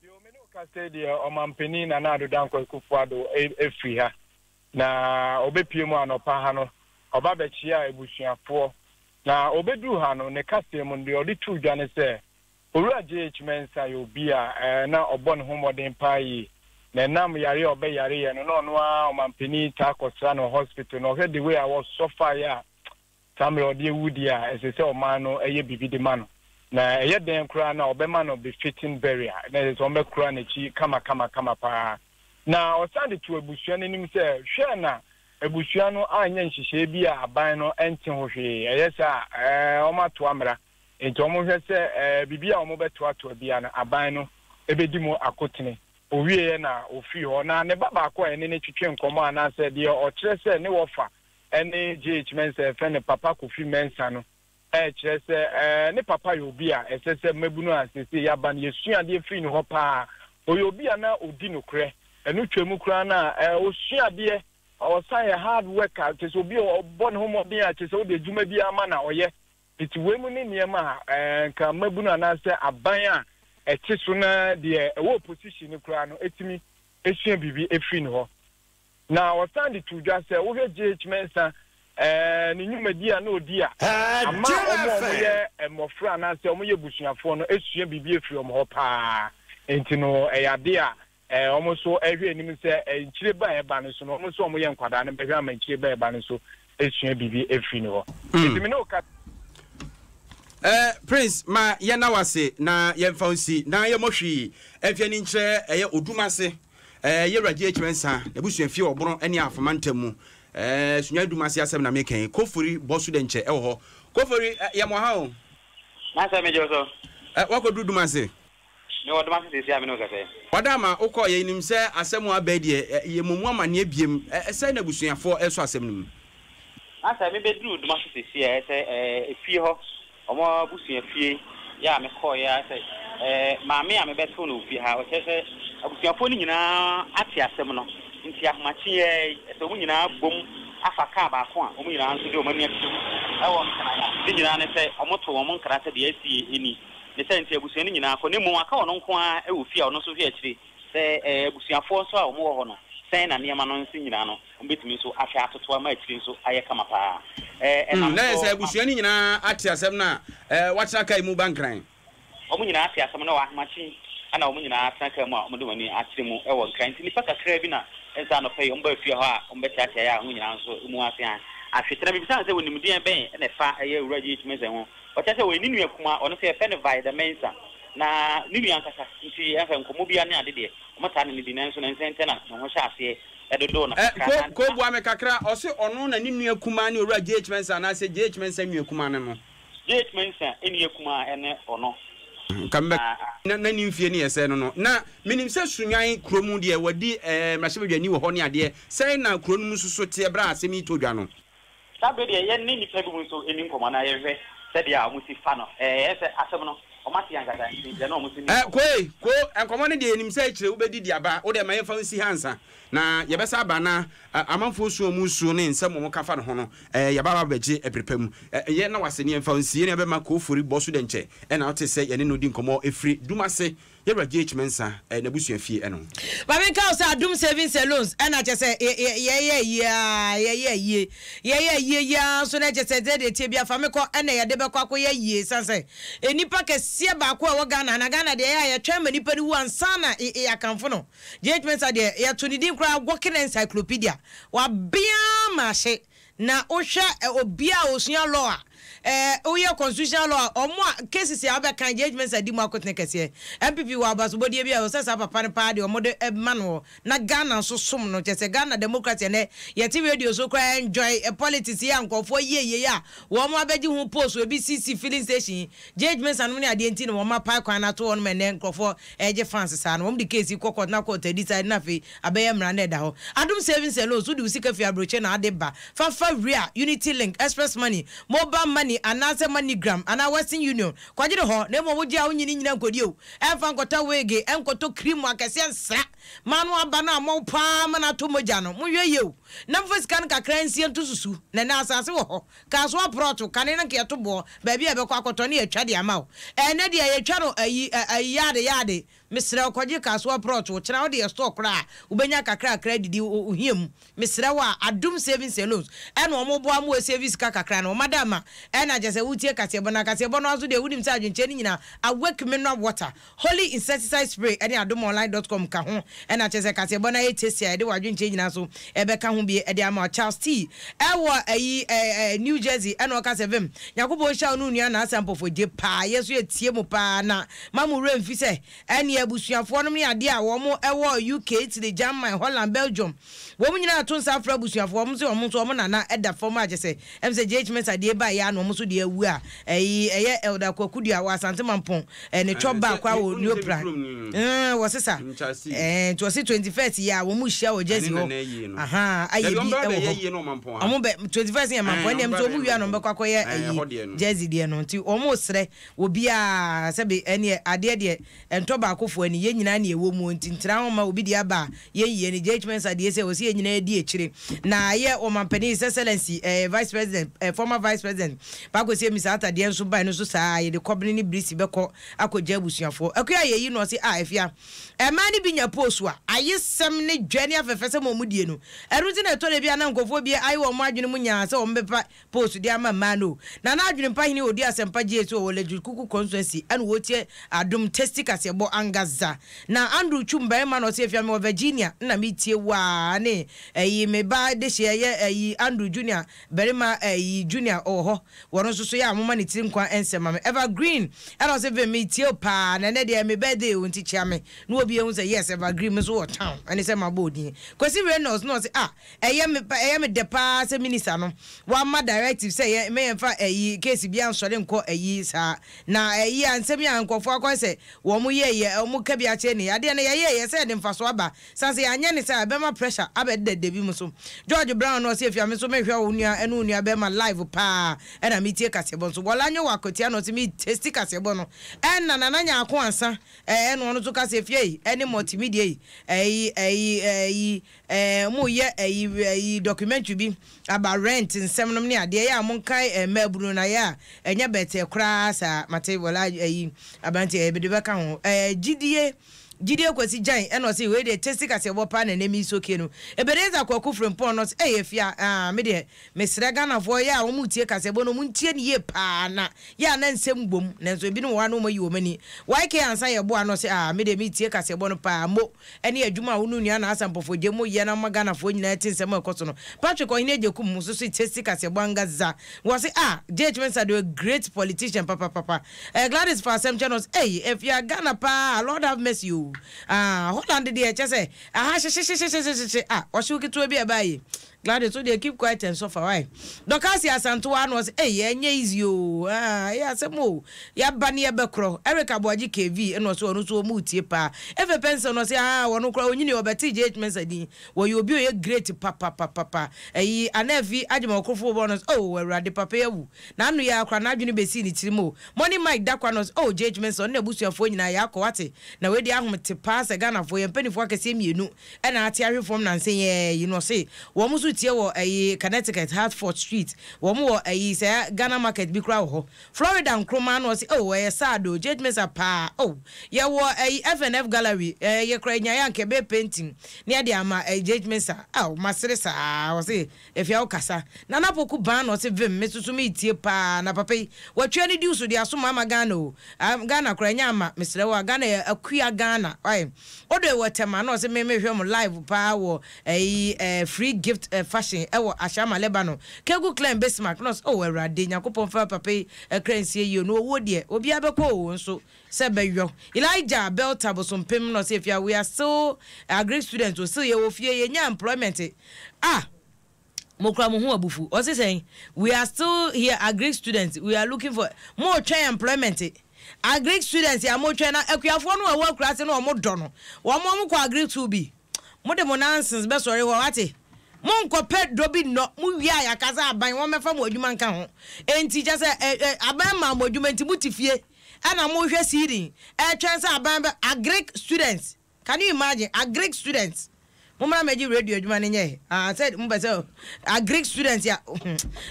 M: Yoo, me ne wo kasa yi deɛ, Ɔmampanin Nana Addo Dankwa Akufo-Addo afiri ha. Na ɔbɛpue mu anɔpa ha no, ɔba bɛkyeaa abusuafoɔ. Na ɔbɛduru ha no, ne kaseɛ mu no, deɛ ɔde too dwa ne sɛ, Owura JH. Mensah yɛ obi a na ɔbɔ ne ho mmɔden paa yie. Na ɛnam yareɛ a ɔbɛyareeɛ no, na ɔno ara ɔmampanin taa kɔsra no wɔ hospital. Na ɔhwɛ the way a ɔsɔfaeɛ a saa mmerɛ ɔde awu deɛ a, ɛsɛ sɛ ɔman no yɛ biribi de ma no. Na ɛyɛ dɛn koraa no a wɔbɛma no befitting burial, na ɛsɛ sɛ wɔbɛkora n'akyi kamakamakama paa. Na ɔsan de too abusua no anim sɛ, hwɛ na abusua no anyɛ nhyehyɛe bi a aban no nte ho hwee, ɛyɛ saa a, wɔatoa mmara. Enti wɔnhwɛ sɛ biribi a wɔbɛtoatoa biara no, aban no bɛdi mu akotene. Ɔwieeɛ na ɔfirii hɔ. Na ne ba baako a ɛne no twetwe nkɔmmɔ anaasɛ deɛ ɔkyerɛ sɛ ne wɔfa ne JH Mensah, yɛfrɛ no Papa Kofi Mensah no, ɛkyerɛ sɛ ne papa yɛ obi a ɛsɛ sɛ mmabunu a seesei yɛaba no yɛsua adeɛ firi ne hɔ paa. Ɔyɛ obi a na ɔdi nokorɛ. Ɛno twam koraa no a, ɔsua adeɛ, ɔsan yɛ hard worker, kyerɛ sɛ obi a ɔbɔ ne ho mmɔden a kyerɛ sɛ wode adwuma biara ma no a ɔyɛ. Nti wei mu ne nneɛma a nka mmabunu anaasɛ aban a ɛte so na deɛ ɛwɔ opposition no koraa no ɛtumi sua biribi firi ne hɔ. Na ɔsan de too dwa sɛ wohwɛ JH Mensah ne nnwumadi a na ɔdi a, ama wɔn a wɔyɛ mmɔfra anaasɛ wɔyɛ abusuafoɔ no asua biribi afiri wɔn hɔ paa. Enti no ɛyɛ adeɛ a wɔn nso rehwɛ anim sɛ nkyire ba a ɛba no so no, wɔn nso a wɔyɛ nkwadaa no bɛhwɛ ama nkyire ba a ɛba no so asua biribi afiri ne hɔ. Enti me ne wo ka.
B: Eh, Prince, ma yɛnna wo ase na yɛmfa wo nsi na yɛmmɔ hwii mfi ani nkyerɛ ɛyɛ Odumase. Ɛɛ Yɛwura GH Mensah n'abusua fie wɔ Bono ne Ahafo mantam mu. Ɛɛ Sunyani Dumase asɛm na meka yi. Kofori bɔ so dɛnkyɛ ɛwɔ hɔ. Kofori, ɛ yɛ mo ha o.
L: N'asɛm megye wo so.
B: Ɛ woakɔduru Dumase?
L: Mewɔ Dumase seesei a me ne wo kasa yi.
B: Wada ama wokɔɔ yɛ nim sɛ asɛm a aba yi deɛ ɛ yɛ mmɔ mu amaneɛ biem. Ɛ sɛn na abusuafoɔ ɛsɔ asɛm no mu?
L: N'asɛm mebɛduruu Dumase seesei a ɛsɛ ɛ efie hɔ Wɔn abusua fie yɛ a mekɔeɛ ara sɛ maame a mebɛtoo no wɔ fie ha, ɔkyerɛ sɛ abusuafoɔ no nyinaa ate asɛm no, nti ahomakye yi ara yi sɛ wɔn nyinaa bom afa kaa baako a wɔn nyinaa nso de wɔn ani akyerɛ mu wɔ Nkran a, ne nyinaa ne sɛ wɔto wɔn nkra sɛ deɛ asi yi ni, ne saa nti abusua no nyinaa kɔ, na mmom aka ɔno nko ara wɔ fie a ɔno nso hwɛ akyire sɛ abusuafoɔ nso a wɔwɔ hɔ no sɛn na nneɛma no nso nyinaa no Wɔbɛtumi nso ahwɛ atoto ama akyiri nso ayɛ kama paa. Ɛnam
B: Na
L: so
B: sɛ
L: ma.
B: abusua no nyinaa ate asɛm no a, wɔatena kaa yi mu ba Nkran.
L: Wɔn nyinaa ate asɛm no wɔ ahomakye yi na wɔn nyinaa atena kaa mu a wɔde wɔn ani akyerɛ mu wɔ Nkran. Nti nnipa kakraa bi na ɛnsɛ anɔpa yi wɔbaa fie hɔ a wɔbɛteateaeɛ a wɔn nyinaa nso mu ase ahwete. Na mebisaa no sɛ wɔnim deɛn bɛn na ɛfa ɛyɛ Owura G.H. Mensah ho. Ɔkyerɛ sɛ ɔyɛ ne nua kumaa, ɔno nso yɛfrɛ no Vida Mensah. Na ne nua ankasa nti ɛmfa nkɔmmɔ biara ne ade deɛ wɔtaa ne no di nanso nansa nti na ne ho hyɛ aseɛ dodow no
B: Eh,
L: kakra
B: ko,
L: na.
B: ko boa me kakra. Ɔse ɔno na ne nua kumaa ne Owura JH Mensah anaasɛ JH Mensah nua kumaa ne no?
L: JH Mensah nua kumaa ne ɔno.
B: Nka mebɛ
L: Na.
B: na na ne mfie no yɛ sɛɛ no no. Na menim sɛ Sunyani kuro mu deɛ wadi eh, mmarahyɛbadwani wɔ hɔ ne adeɛ. Sɛn na kuro no mu nso so teɛ berɛ a asɛm yi tɔ dwa no?
L: Saa bere deɛ, yɛne nnipa binom nso nni nkɔmmɔ na yɛnhwɛ sɛdeɛ a wɔsi fa no. Ɛyɛ sɛ asɛm no, wɔate ankasa nti yɛne wɔn nso nni
B: Ɛ,
L: nkɔmmɔ.
B: Koe, Ko, nkɔmmɔ no deɛ yɛnim sɛ akyire wobɛdi de aba. Wo deɛ ma yɛmfa wo nsi ha ansa na yɛbɛsan aba na amanfoɔ su a wɔresu ne nsɛm a wɔka fa ne ho no, ɛ, yɛba aba abɛgye ɛbere pa mu. Ɛ, yɛ na wase ne yɛmfa wo nsi. Yɛn nuabɛma Ko Ofori bɔ so dɛnkyɛ ɛna wote sɛ yɛne no di nkɔmmɔ ɛfiri Dumase Yɛwura GH Mensah n'abusua fie ɛno.
A: Ma me nka wo sɛ Adum Savings and Loans ɛna kyɛ sɛ yɛyɛ ayie aa yɛyɛ ayie yɛyɛ ayie yi aa nso na kyɛ sɛ sɛdeɛ ɛteɛ biara fa me kɔ ɛna yɛde bɛkɔ akɔyɛ ayie ɛsiane sɛ nnipa kɛseɛ baako a ɛwɔ Ghana na Ghana deɛ ɛyɛ a yɛtwɛn ma nipa no wu ansa na yɛakamfo no GH Mensah deɛ yɛto ne din koraa walking encyclopedia wabea ma ahye Na wohwɛ obi a osua law a, eh, woyɛ constitutional law a, ɔmo a cases a wobɛkan, JH Mensah di mu akotene kɛseɛ. NPP wɔ abasobɔdeɛ bi a ɛwɔ sɛ saa papa no paa deɛ ɔmo de ma no na Ghana nso som no. Kyerɛ sɛ Ghana democracy ɛnɛ yɛte radio so koraa enjoy politics yi a nkorɔfoɔ yie yie a wɔn abɛgye ho post wɔ ebi sisi filling station yi. JH Mensah nom ne adeɛ nti na wɔn apae kwan no ato hɔ nom ɛnɛ nkorɔfoɔ ɛregye fans saa no. Wɔn de case yi kɔ court na court adi side na afei abɛyɛ mmara na ɛda hɔ. Adom Savings and Loans, wode wo sika fi abrokye na ade ba. Fa fa Ria, Unity Link, Express Money, Mobile Money anaasɛ MoneyGram anaa Western Union kɔgye no hɔ na mmom wogye a wonnye ne nyina nkɔdi o. Ɛmfa nkɔtɔ wig, ɛnkɔtɔ cream akɛseɛ nsra ma ano aba no ammɔ wo paa ma no atɔ mogya no. Monhwɛ yie o na momfa sika no kakra nsie nto susu na ɛnnɛ asase wɔ hɔ. Kaa so aprɔto, kane no nka yɛto boɔ, baabi a yɛbɛkɔ akɔtɔ no yɛatwa de ama wo. Ɛnnɛ deɛ yɛtwa no ayi, ayi yaade yaade. Mesrɛ wo kɔgye Kasoa prɔt wo kyena wode yɛ store koraa a wobɛnya kakrakra adidi wo hia mu. Mesrɛ wo a Adom Savings and Loans ɛna wɔn boa ma wo save sika kakra no wɔn ada ama ɛna kyerɛ sɛ wotie kaseɛbɔ no a kaseɛbɔ no ara nso deɛ wonim sɛ adwenkyerɛ no nyinaa Awake Mineral Water, Holy Insecticide Spray ɛne adomonline dot com ka ho ɛna kyerɛ sɛ kaseɛbɔ no ayɛ tasty a yɛde w'adwenkyerɛ nyinaa nso ɛbɛka ho bi de ama wo. Charles T ɛwɔ ɛyi ɛɛ New Jersey ɛna ɔka sɛ Vim Nyankopɔn nhyira wo ne wo nua Naasa Mpɔfo-Gye paa yɛn nso yɛtie mo paa na ma mo werɛ mfi sɛ ɛneɛ abusuafoɔ nom ne adeɛ a wɔn ɛwɔ UK, Italy, German, Holland, Belgium wɔn nyinaa ato nsa afrɛ abusuafoɔ wɔn nso wɔn nso wɔn nana ɛda fam a kyɛsɛ ɛm sɛ JH Mensah deɛ ɛbaeɛ a na wɔn nso deɛ awu a ɛyi ɛyɛ Elder Kwaku Dua wɔ Asante Mampong ne twɔ baa koraa wɔ New Pra wɔ sesa ɛɛ nti wɔsi 21st yi a wɔn rehyia wɔ Jersey hɔ ahaa ayɛ bi ɛwɔ hɔ wɔn bɛ 21st yɛ Mampong ɛnna ɛm sɛ wɔn wia na wɔn bɛkɔ akɔyɛ ɛyi Jersey deɛ no nti wɔn resrɛ Obiara, sɛbe, ɛneɛ, adeɛ deɛ, ɛntɔ baakofoɔ ani, yɛn nyinaa ne ɛwɔ muo, nti ntena hɔ mma obi deɛ aba a, yɛn yie no, JH Mensah deɛ sɛ, ɔse yɛn nyinaa di akyire, na yɛ Ɔmanpanin, His Excellency, eh, Vice President, eh, former Vice President, Paa Kwesi Amissah Arthur deɛ nso bae no nso saa ara, yɛde kɔbene ne birisi bɛkɔ akɔgya abusuafoɔ. Akua a yɛyi no, ɔse, ah, Afia, mmaa no bi nya poosu a, ayesɛm ne dwa ne afɛfɛsɛm a wɔdie no, ɛno nti na ɛtɔ da bi a na nkurɔfoɔ bi ayɛ wɔn adwene mu nyaa sɛ wɔbɛpa Post de ama mmaa no o. Nana Adwenempa hene odi asɛmpa gyee so wɔ Ledzokuku constituency ɛna wɔtie adom tasty kaseɛbɔ angaza. Na Andrew Twum barima na ɔse afia me wɔ Virginia na me tie wo aa ne ɛyi me ba dehye ɛyɛ ɛyi Andrew Junior barima ɛyi Junior ɔwɔ hɔ wɔno nso so yɛ a moma ne tiri nkwa nsɛm ma me Evergreen ɛna ɔse vim me tie wo paa na ɛnɛ deɛ me birthday o nti kyea me na obi ehu sɛ yes Evergreen me nso wɔ town ɛne sɛ mabɔ odin Kwasi Reynolds na ɔse ah Ɛyɛ me ɛyɛ me dɛ paa sɛ minister no wama directive sɛ yɛn mɛ yɛnfa ɛyi case biara nsɔre nkɔ ɛyi saa na ɛyi a nsɛm yi a nkurɔfoɔ akɔyɛ sɛ wɔn yɛ yɛ wɔn ka bi akyerɛ ni adeɛ no yɛyɛ yɛ sɛ yɛde mfasoɔ aba san sɛ yɛanyɛ ne saa ɛbɛma pressure abɛdeda da bi mu so George Brown no ɔsɛ efia me nso mehwɛ wo nua ɛne wo nua bɛrima live paa ɛna metie kaseɛbɔ nso Bɔla nye wɔ akwatia na ɔsɛ me testi kaseɛbɔ no ɛna Nana Nyarko ansa ɛna ɔno nso ka sɛ efia yi ɛne multimedia yi ɛyi ɛyi ɛyi Eh mo yɛ ɛyi ɛyi documentary bi about rent nsɛm nom ne adeɛ ɛyɛ a mo nkae eh mmaabunu na yɛ a ɛnyɛ bɛtɛɛ koraa saa mate wala ɛyi abranteɛ ɛyɛ de bɛka ho eh gyidie gyidie kwasi gyan ɛna ɔse wei deɛ tasty kaseɛbɔ paa na ɛnɛ mi soke no Ebenezer kwaku frimpong no ɔse ɛyɛ fia ah me deɛ mesrɛ Ghanafoɔ yɛ a wɔn tie kaseɛbɔ no wɔn ntie no yie paa na yɛ a na nsɛm bom nanso ebinom wɔ hɔ a na wɔn ayi wɔn ani YK ansa yɛ boa no ɔse ah me deɛ me tie kaseɛbɔ no paa mo ne adwuma a wo ne onua Nasa Mpɔfoɔ mo yɛ na moma Ghanafoɔ nyinaa te nsɛm a ɛkɔ so no. Patrick Ɔhene Agyekum nso so Chesty Kaseɛbɔ angaza. Wɔ se ah JH Mensah de ɔyɛ great politician papapapa. Eh Gladys fa asɛm kyɛ no ɔse ei Afia Ghana paa Lord have mercy oo. Ah Holland deɛ kyɛ sɛ aha hyehyehyehyehyehye ah ɔhyew ketewa bi a ɛbaa yi. Gladys wo deɛ keep quiet and suffer why Dorcas Asantewaa na ɔse ei ɛnyɛ easy oo aah ɛyɛ asɛm oo yɛaba ne yɛbɛkorɔ Eric Aboagye KV ɛna ɔse ɔno nso ɔmo retie paa Efe Pencil na ɔse aah ɔno koraa onyini ɔbɛtee JH Mensah din wɔyɛ obi ɔyɛ great papapapapa ɛyi Anaafi Agyemang Ɔkorofo bɔɔ no ɔse oh awurade papa yi awu n'ano yi ara koraa n'adwene bɛsii ne tirim oo Money Mike Dakwa na ɔse oh JH Mensah ɔne n'abusuafoɔ nyinaa yɛakɔ wate na wei deɛ ahomete paa sɛ Ghanafoɔ yɛn mpaninfoɔ akɛseɛ mmienu ɛna ate ahwe fam nansa yi ara yi no ɔse wɔn nso tie wɔ ɛyi Connecticut Hartford street wɔn wɔ ɛyi sɛ Ghana market bi koraa wɔ hɔ Florida Nkrumah na ɔse oh ɛyɛ sad o Jade Mensah paa oh yɛwɔ ɛyi FNF gallery ɛɛ yɛ koraa yɛnyaeɛ anka ɛbɛyɛ painting na yɛde ama ɛyi Jade Mensah oh masere saa ɔse Afia wo kasa. Nana Poku baa na ɔse vim me soso me tie paa na papa yi watwia ne dew so de asom ama Ghana o ah Ghana koraa ɛnyɛ ama mesrɛ wo a Ghana yɛ akua Ghana wai Odoe wɔ Tema na ɔse me me hwɛ mo live paa wɔ ɛyi eh free gift eh fashion ɛwɔ Ashama Lebanon Kegu Clen Bismarck na ɔse oh Awurade Nyankopɔn fa papa yi kra nsie yie o na owuo deɛ obiara bɛkɔ o nso sɛ bɛyɔ Elijah Belta Bosompem na ɔse Afia we are still agric students o still yɛwɔ fie yɛnnya employment ah mo kura mo ho abufu ɔse sɛn we are still here agric students we are looking for mo twɛn employment agric students a mo twɛn na akuafoɔ no a ɛwɔ akuraase no wɔn dɔ no wɔn wɔn kɔ agric school bi mo de mo nonsense bɛsɔre hɔ wate mo nkɔ pɛ dɔ bi nnɔ mo wie a yɛaka sɛ aban wɔn mɛfa mo adwuma nka ho enti kyɛ sɛ ɛ ɛ aban maa mo adwuma nti mo te fie ɛna mo hwɛ seeding ɛtwɛn sɛ aban bɛ agric students Can you imagine agric students? Mommra mmɛgye radio adwuma no nyɛ. Ah, sɛ mopɛ sɛ agric students a,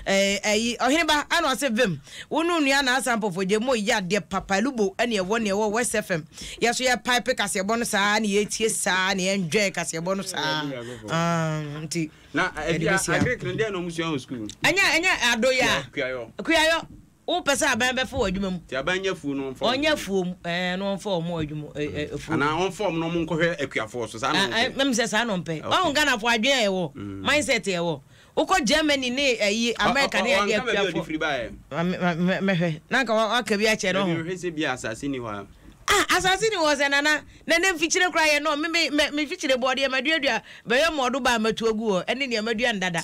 A: eh, ayi, ɔhene ba, ana ɔse vim. Wo ne onua na asa mpɔfo gye mo yɛ adeɛ papa lubo ɛne ɛwɔ ne ɛwɔ West FM. Yɛ so yɛ pipe kaseɛbɔ no saa ne yɛtie saa ne yɛnjɔɛ kaseɛbɔ no saa. Ah, nti.
B: Na ɛbi agric no deɛ na ɔmo sua wɔ school.
A: Ɛnyɛ ɛnyɛ adoyɛ a.
B: Kuayɔ.
A: Kuayɔ. Wo pɛ sɛ aban bɛfa wɔ adwuma mu?
B: Nti aban nyɛ afuo no ɔmfa wɔn.
A: Ɔnyɛ afuo mu ɛɛ na ɔmfa wɔn adwuma ɛɛ afuo mu.
B: Anaa ɔmfa wɔn na wɔn nkɔhwɛ akuafoɔ so saa na ɔmpɛ.
A: Mɛm sɛ saa na ɔmpɛ. Wahu Ghanafoɔ adwene a yɛwɔ mindset yɛwɔ. Wokɔ Germany ne ɛyi America ne adeɛ
B: akuafoɔ. Ɔnka baabi a ɔde firi baeɛ.
A: Mɛhwɛ na nka waka bi akyɛ no ho.
B: Dabi mehwɛ sɛ bi a asase ni hɔ a.
A: Ah asase ni hɔ sɛ nana na ne mfikyire koraa yɛ nɔ me me me mfikyire bɔɔdeɛ maduadua bɛyɛ mɔɔdo baa matu agu hɔ ɛne nea madua no dada.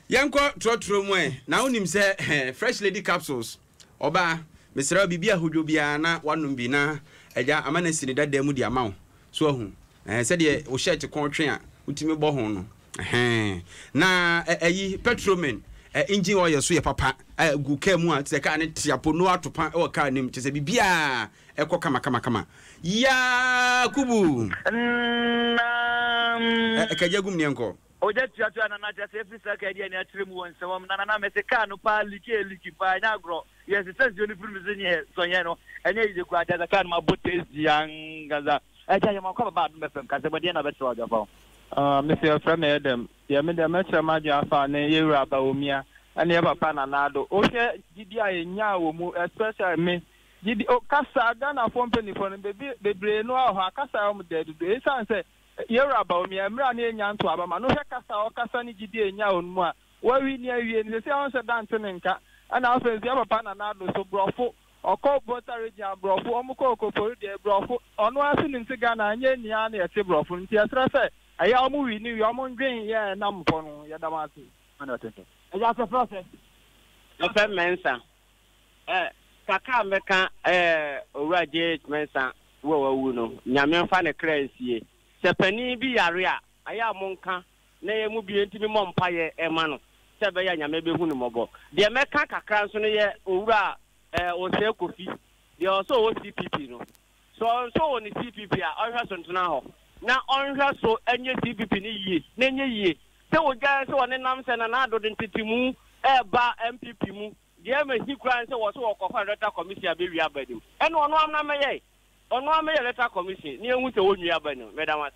B: Yɛnkɔ trɔtrɔ mu ɛ, na wonim sɛ Fresh Lady Capsules, ɔbaa, mesrɛ wo biribi a ahodwo biara na woanom bi na agya ama no asi ne dada mu de ama wo. So wahu? Ɛhɛn, sɛdeɛ wo shirt kɔn twe a wotumi bɔ ho no. Ɛhɛn. Na ayi, Petromin, engine oil so yɛ papa, gu kaa mu a, te sɛ kaa no te apo, no atopa wɔ kaa no mu, kyerɛ sɛ biribiara ɛkɔ kama kama kama. Yakubu!
N: Nam.
B: Ɛ, kagya gum ne yɛnkɔ.
N: Ogya tuatua nana kyerɛ sɛ ɛfiri saa kaa di ani akyerɛ mu wɔ nsɛmam na nana mese kaa no paa liki ɛliki paa ɛnyɛ agorɔ yɛ sesa nsuo no firi mu so neɛ sɔnyɛ no ɛnyɛ yiye koraa kyerɛ sɛ kaa no ma bɔ tasty ankasa agya yɛ makɔ ababa adom FM kasɛ bɔ deɛ na bɛkyerɛ w'adwafa ho.
O: Ah mese yɛfrɛ me Edem deɛ me deɛ mɛkyerɛ m'adwene afa ne yɛwura Bawumia ɛne yɛ papa Nana Addo wohwɛ gyidi a yɛnyaa wɔ mu especially me gyidi o kasa Ghanafoɔ mpaninfoɔ no bebree no ara wɔ hɔ a kasa a wɔn dɛ dodo esiane sɛ Yɛwura Bawumia, mmerɛ a na yɛnnya ntoo aba ma no, hwɛ kasa a ɔkasa ne gyidie a ɛnyaa wɔ no mu a wawi ne awie no, seesei a ɔnhyɛ da nte ne nka. Ɛna afei nso yɛ papa Nana Addo so, brɔfo, ɔkɔ Volta Region a, brɔfo, wɔn kɔ Okopori deɛ, brɔfo, ɔno ara nso nim se Ghana ɛnyɛ yɛn nyinaa na yɛte brɔfo no, nti yɛsrɛ sɛ ɛyɛ a wɔn wi ne wie a wɔn ndwen yɛn a ɛnam fɔ no ho, yɛda mo ase.
N: Ɛgya sɛ frɛ sɛ.
P: Mefrɛ Mensah. Eh, kakra a mɛka eh, Owura JH Mensah wo a wawu no, Nyame mfa ne kra nsie. Sɛ panin bi yare a, ayɛ a monka na yɛn mu bi ntumi mmɔ mpaeɛ mma no sɛ ɛbɛyɛ a Nyame bɛhu no mmɔbɔ. Deɛ mɛka kakra nso no yɛ Owura eh, Osei Kofi, deɛ ɔsɛ ɔwɔ CPP no. Sɛ ɔnso wɔ ne CPP a, ɔnhwɛ so ntena hɔ na ɔnhwɛ so nyɛ CPP no yie na ɛnyɛ yie. Sɛ wɔgyae sɛ wɔnenam sɛ Nana Addo de ntetemu reba NPP mu Deɛ ɛma hi koraa ne sɛ wɔse wɔkɔfa electoral commission abɛwie aba anim. Ɛne ɔno ara mmra mmɛyɛ. Ɔno ara mmɛyɛ electoral commission na yɛnhu sɛ wɔnwie aba anim. Meda mo ase.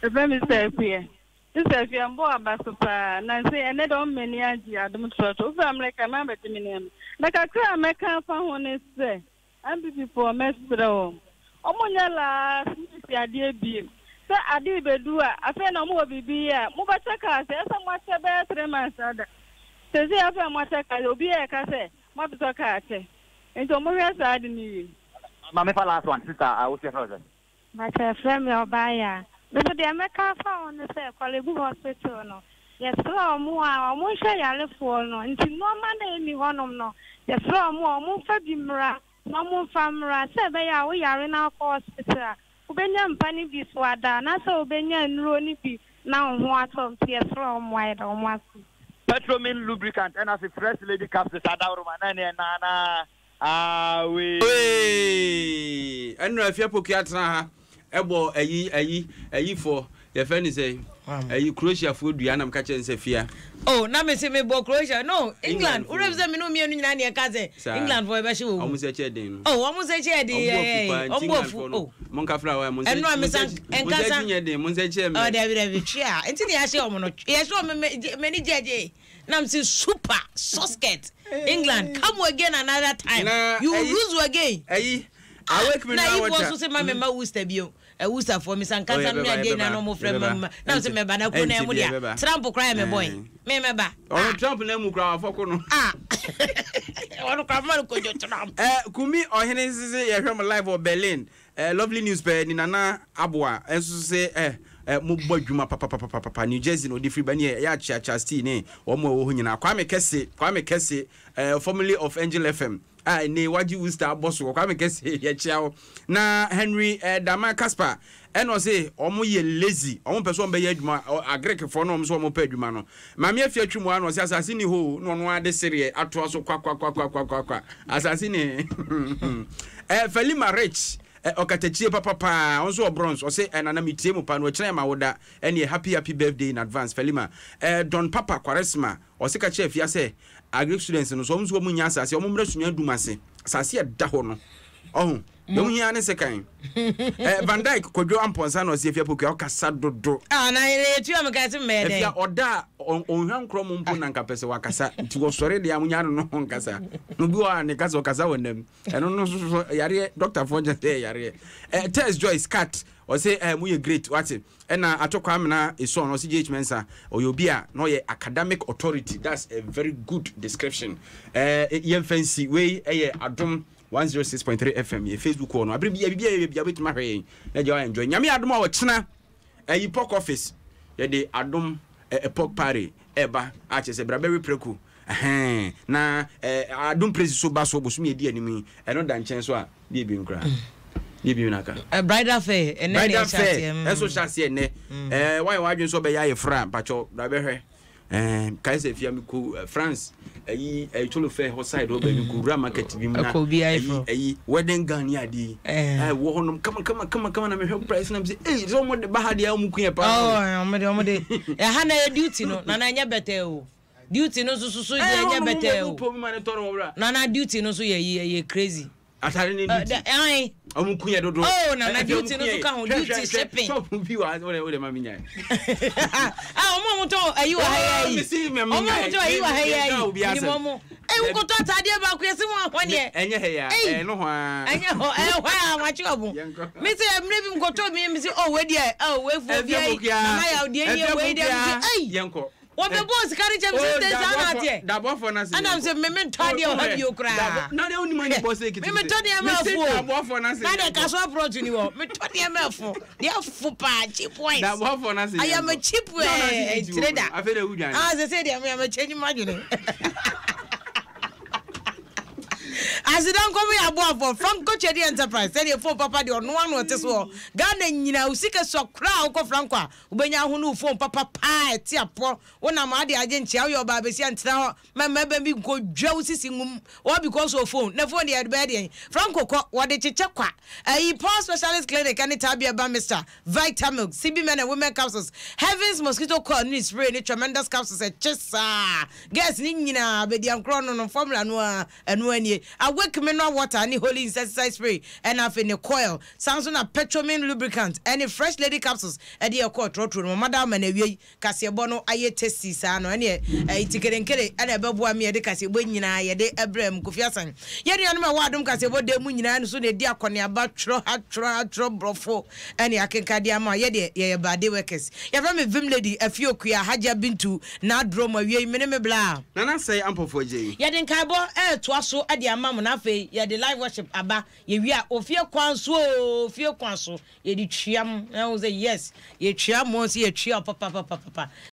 Q: Yɛfrɛ me Sister Akua. Sister Akua, mbɔ w'aba so paa. Nansa yi, ɛnnɛ deɛ ɔma m'ani agye adom trɔtrɔ. Wofiri Amerika, mma abɛgye me nneɛma. Na kakra a mɛka afa ho ne sɛ, NPP foɔ mɛsrɛ wɔn, wɔn nyɛ last minute adeɛ biem. Sɛ ade rebɛdu a, afei na wɔn wɔ biribi yɛ a, mobɛkyɛ cars, ɛyɛ sɛ moakyɛ bɛyɛ 3 months ada. Seesei afei a moakyɛ cars, obiara reka sɛ moatotɔ car akyɛ. Nti wɔn hwɛ saa ade no yie.
N: Maame fa last one sister a wosi ɛfrɛ wo sɛn.
R: Mpakyɛ yɛfrɛ me Ɔbaayaa. Me nso deɛ mɛka afa ho ne sɛ Korle-Bu hospital no yɛsrɛ wɔn a wɔn nhwɛ yarefoɔ no nti nnoɔma no a ɛnni hɔnom no yɛsrɛ wɔn a wɔn mfa bi mmra na wɔn mfa mmra sɛ ɛbɛyɛ a wo yare na wokɔ hospital a wobɛnya mpa no bi so ada anaasɛ wobɛnya nnuro no bi na wo ho atɔ wo nti yɛsrɛ wɔn mmoa yɛda wɔn ase.
N: Petromin lubricant ɛna afei fresh lady capsules adaworoma na ɛneɛ naanaa Awee.
B: Awee! Ɛnora Afia Poku atena ha ɛbɔ ayi ayi ayi foɔ yɛfrɛ ne sɛn ayi Croatia foɔ dua na meka kyerɛ ne sɛ fia.
A: Oh na me se me bɔ Croatia no England wura fi sɛ me ne mmienu nyinaa ne ɛka sɛ England foɔ ɛbɛhye wɔ mu.
B: Wɔn sɛ kyɛ den no.
A: Oh wɔn sɛ kyɛ den yɛ yɛ wɔn bu afu oh.
B: Mo nka fira wa mo nsɛ
A: ɛnora me san
B: nkasa nyɛ den mo nsɛ kyɛ mɛ.
A: Oh dabi dabi twea nti ne yɛahyɛ wɔn no yɛhyɛ wɔn mɛ ni gyɛgye. Na me se super sosket England come again another time
B: Na
A: you will
B: ɛyi
A: lose again.
B: ɛyi awake me
A: Na
B: na
A: ayifoɔ
B: water.
A: nso se ma me ma Worcester bio. Ɛ Worcester foɔ me san
B: Oh
A: kasa no ne
B: yɛbɛba
A: adeɛ nyinaa
B: yɛbɛba
A: na ɔmo frɛ me
B: yɛbɛba
A: ma na me se
B: ɛnkyɛ
A: mɛba na kuro na
B: ɛnkyɛ
A: ɛmo
B: bi
A: dea
B: yɛbɛba.
A: Trump koraa yɛ me boy
B: Ɛɛ
A: me mɛba.
B: ɔno Trump na mu koraa wafɔko no.
A: Ah ɔno koraa mma no kojo Trump.
B: Ɛ Kumi ɔhene nso se yɛhwɛ mo live wɔ Berlin. Eh lovely news pɛɛ ni Nana Aboa nso se eh eh mo bɔ adwuma papapapapapa New Jersey na ɔde firi ba ne yɛ akyea Chastee ne wɔn a ɛwɔ hɔ nyinaa Kwame Kɛse Kwame Kɛse eh formerly of Angel FM a ɛnɛ wagye Worcester abɔ soɔ Kwame Kɛse yɛkyea wo na Henry eh Dama Casper ɛna ɔse wɔn yɛ lazy wɔn mpɛ sɛ wɔn bɛyɛ adwuma Agric foɔ na wɔn nso wɔn pɛ adwuma no Maame Afia Twum a na ɔse asase ni hɔ o na ɔno ara de sereɛ atoa so kwakwakwakwakwakwa asase ni eh Felima Rich. Ɔkatakyie papa paa, ɔno nso wɔ Bronx, ɔse eh, Nana metie mo paa na ɔkyena yɛ m'awoda, ɛneɛ happy happy birthday in advance Felima. Eh, Don Papa Kwaresma, ɔse ka kyerɛ Afia sɛ agric students no nso wɔn nso wɔn nnya asase, wɔn mmra Sunyani Dum ase, asase a ɛda hɔ no, ɔho, deɛ wɔn hia ne sekan. Eh, Van Dyke Kwadwo Amponsah na ɔse Afia Pokuaa ɔkasa dodo.
A: Ah, na yɛrɛ yɛtua me ka ɛse mmɛyɛ dɛn?
B: Afia ɔda a ɔnhwa nkorɔ mo mpo na nka pɛ sɛ wakasa, nti wɔsɔre deɛ a monya no no ho nkasa. Obi wɔ hɔ a ne kasa ɔkasa wɔ nam. Ɛno no nso so yareɛ dɔktafoɔ nkyɛn sɛ ɛyɛ yareɛ. Eh, Tess Joyce Cat ɔse eh, mo yɛ great wate. Ɛna Ato Kwamena Eson ɔse JH Mensah ɔyɛ obi a na ɔyɛ academic authority, that's a very good description. Eh, yɛmfa nsi wei ɛyɛ Adom 106.3 FM yɛ Facebook hɔ no abere bia biribi a yɛyɛ bia wobɛtumi ahwɛ yɛn na gya wa enjoy. Nyame adom a ɔkyena ɛyi Pork Office yɛde Adom eh, Pork Party ɛba akyɛ sɛ bra bɛwe prɛko. Ɛhɛn, na eh, adom praise so ba so bosome edi anim yi, ɛno da nkyɛn so a, deɛ ebien koraa. Deɛ ebien na aka.
A: Eh, bridal fair, ɛnɛ na
B: Bridal
A: ɛhyɛ
B: fair,
A: aseɛ. Mm.
B: ɛnso hyɛ aseɛ ɛnɛ. Eh, wayɛ w'adwene sɛ ɔbɛyɛ ayeforo a, mpakyɛw, bra bɛhwɛ. Eh, kae sɛ fia mekɔ eh, France, ɛyi, eh, Cholo fair hɔ side hɔ baabi, kɔ wura market bi mu na,
A: Ɛkɔ obi
B: ɛyi,
A: ayeforo.
B: ɛyi, wedding gown ne adeɛ yi.
A: Eh.
B: Eh, wɔ hɔnom kama kama kama kama na mehwɛ price na mesɛ, ei, sɛ wɔde ba ha deɛ a wɔn ku yɛ paa.
A: Oh, wɔn de, wɔn de. Ɛha na yɛ duty no, na na ɛnyɛ bɛtɛɛ o. Duty no nso soso deɛ ɛnyɛ bɛtɛɛ o. Nana duty no nso yɛ yi ɛyɛ crazy.
B: Atare ne duty.
A: Ɛn.
B: Ɔmo kun yɛ dodo.
A: Oh nana duty no nso ka ho duty shipping.
B: Shop bi wɔ ha o de ma mi nya.
A: Ah ɔmo a ɔmo tɔn ayi wɔ ha yɛ ayi. Ɔmo a ɔmo tɔn ayi wɔ ha yɛ ayi. Minim ɔmo. Eyi wokɔtɔ ataadeɛ baako yɛ se mo ahɔneɛ.
B: Ɛnyɛ ha ya. Ɛyɛ no hɔ aa.
A: Ɛnyɛ hɔ ɛyɛ hɔ a wakye ɔmo. Mi sɛ mmerɛ bi mekɔtɔ mi mi se oh wei deɛ oh wei fo bi ayi. Nana yaw deɛ nie wei deɛ mi se ɛyi.
B: Yɛnkɔ.
A: Wɔbɛbɔɔ sika no kyɛm sɛ sɛ saa na ateɛ. Ɛna sɛ me mentɔ adeɛ wɔ ha bio koraa. Me metɔ nneɛma afu o. Na deɛ kaso aprɔt ni hɔ. Metɔ nneɛma afu. Deɛ afu paa cheap wise. I am a cheap eh, trader. Ah, sɛ sɛ deɛ me am a change m'adwene. Aseda nkɔm yɛ aboafoɔ Franco Trading Enterprise sɛdeɛ phone papa deɛ ɔno ano ɔte soɔ Ghana nyinaa wo sika sua koraa wokɔ Franco a Wobɛnya ahonu wo phone papa paa ɛte apɔ wo nam ade agye nkyea woyɛ ɔbaa bɛsia ntena hɔ ma mmarima bi nkɔ dwa wo sisi ngum all because of phone na phone deɛ yɛde bɛyɛ deɛn Franco kɔ wɔde kyekyɛ kwa ayi Paul Specialist Clinic ɛne Tabia Ba Mister Vitamilk CB Men and Women Capsules Heavens Mosquito Coil ne spray ne Tremendous Capsules ɛkye saa girls ne nyinaa bɛdiankorɔ no no formula no ara ɛno ara nie Awake Mineral Water ne Holy Insecticide Spray ɛna afei ne coil Saa nso na Petromin lubricant ne Fresh Lady capsules de ɛkɔɔ trɔtrɔ no mu. Mada ama no awiei kaseɛbɔ no ayɛ tasty saa no ɛneɛ ɛyi tikerenkere ɛna ɛbɛboa me yɛde kaseɛbɔ nyinaa yɛde ɛbrɛ mu. Kofi Asan Yɛn nuanom a ɛwɔ Adom Kaseɛbɔ dan mu nyinaa nso na ɛdi akɔneaba twerɛ ha twerɛ ha twerɛ borɔfo ɛne akenka de ama yɛdeɛ yɛyɛ bade workers. Yɛfrɛ me Vim Lady Afie Okua Hajia Bintu Nadrom awiei me ne me bla.
B: Nana Sɛe Ampɔfoɔ Agyei.
A: Yɛde nkaebɔ retoa so de ama mo na afei yɛde live worship aba. Yɛwie a, ofie kwan so oo, ofie kwan so, yɛde twia mo. Na wohu sɛ yes, yɛtwia mo, sɛ yɛtwia wo papapapapa.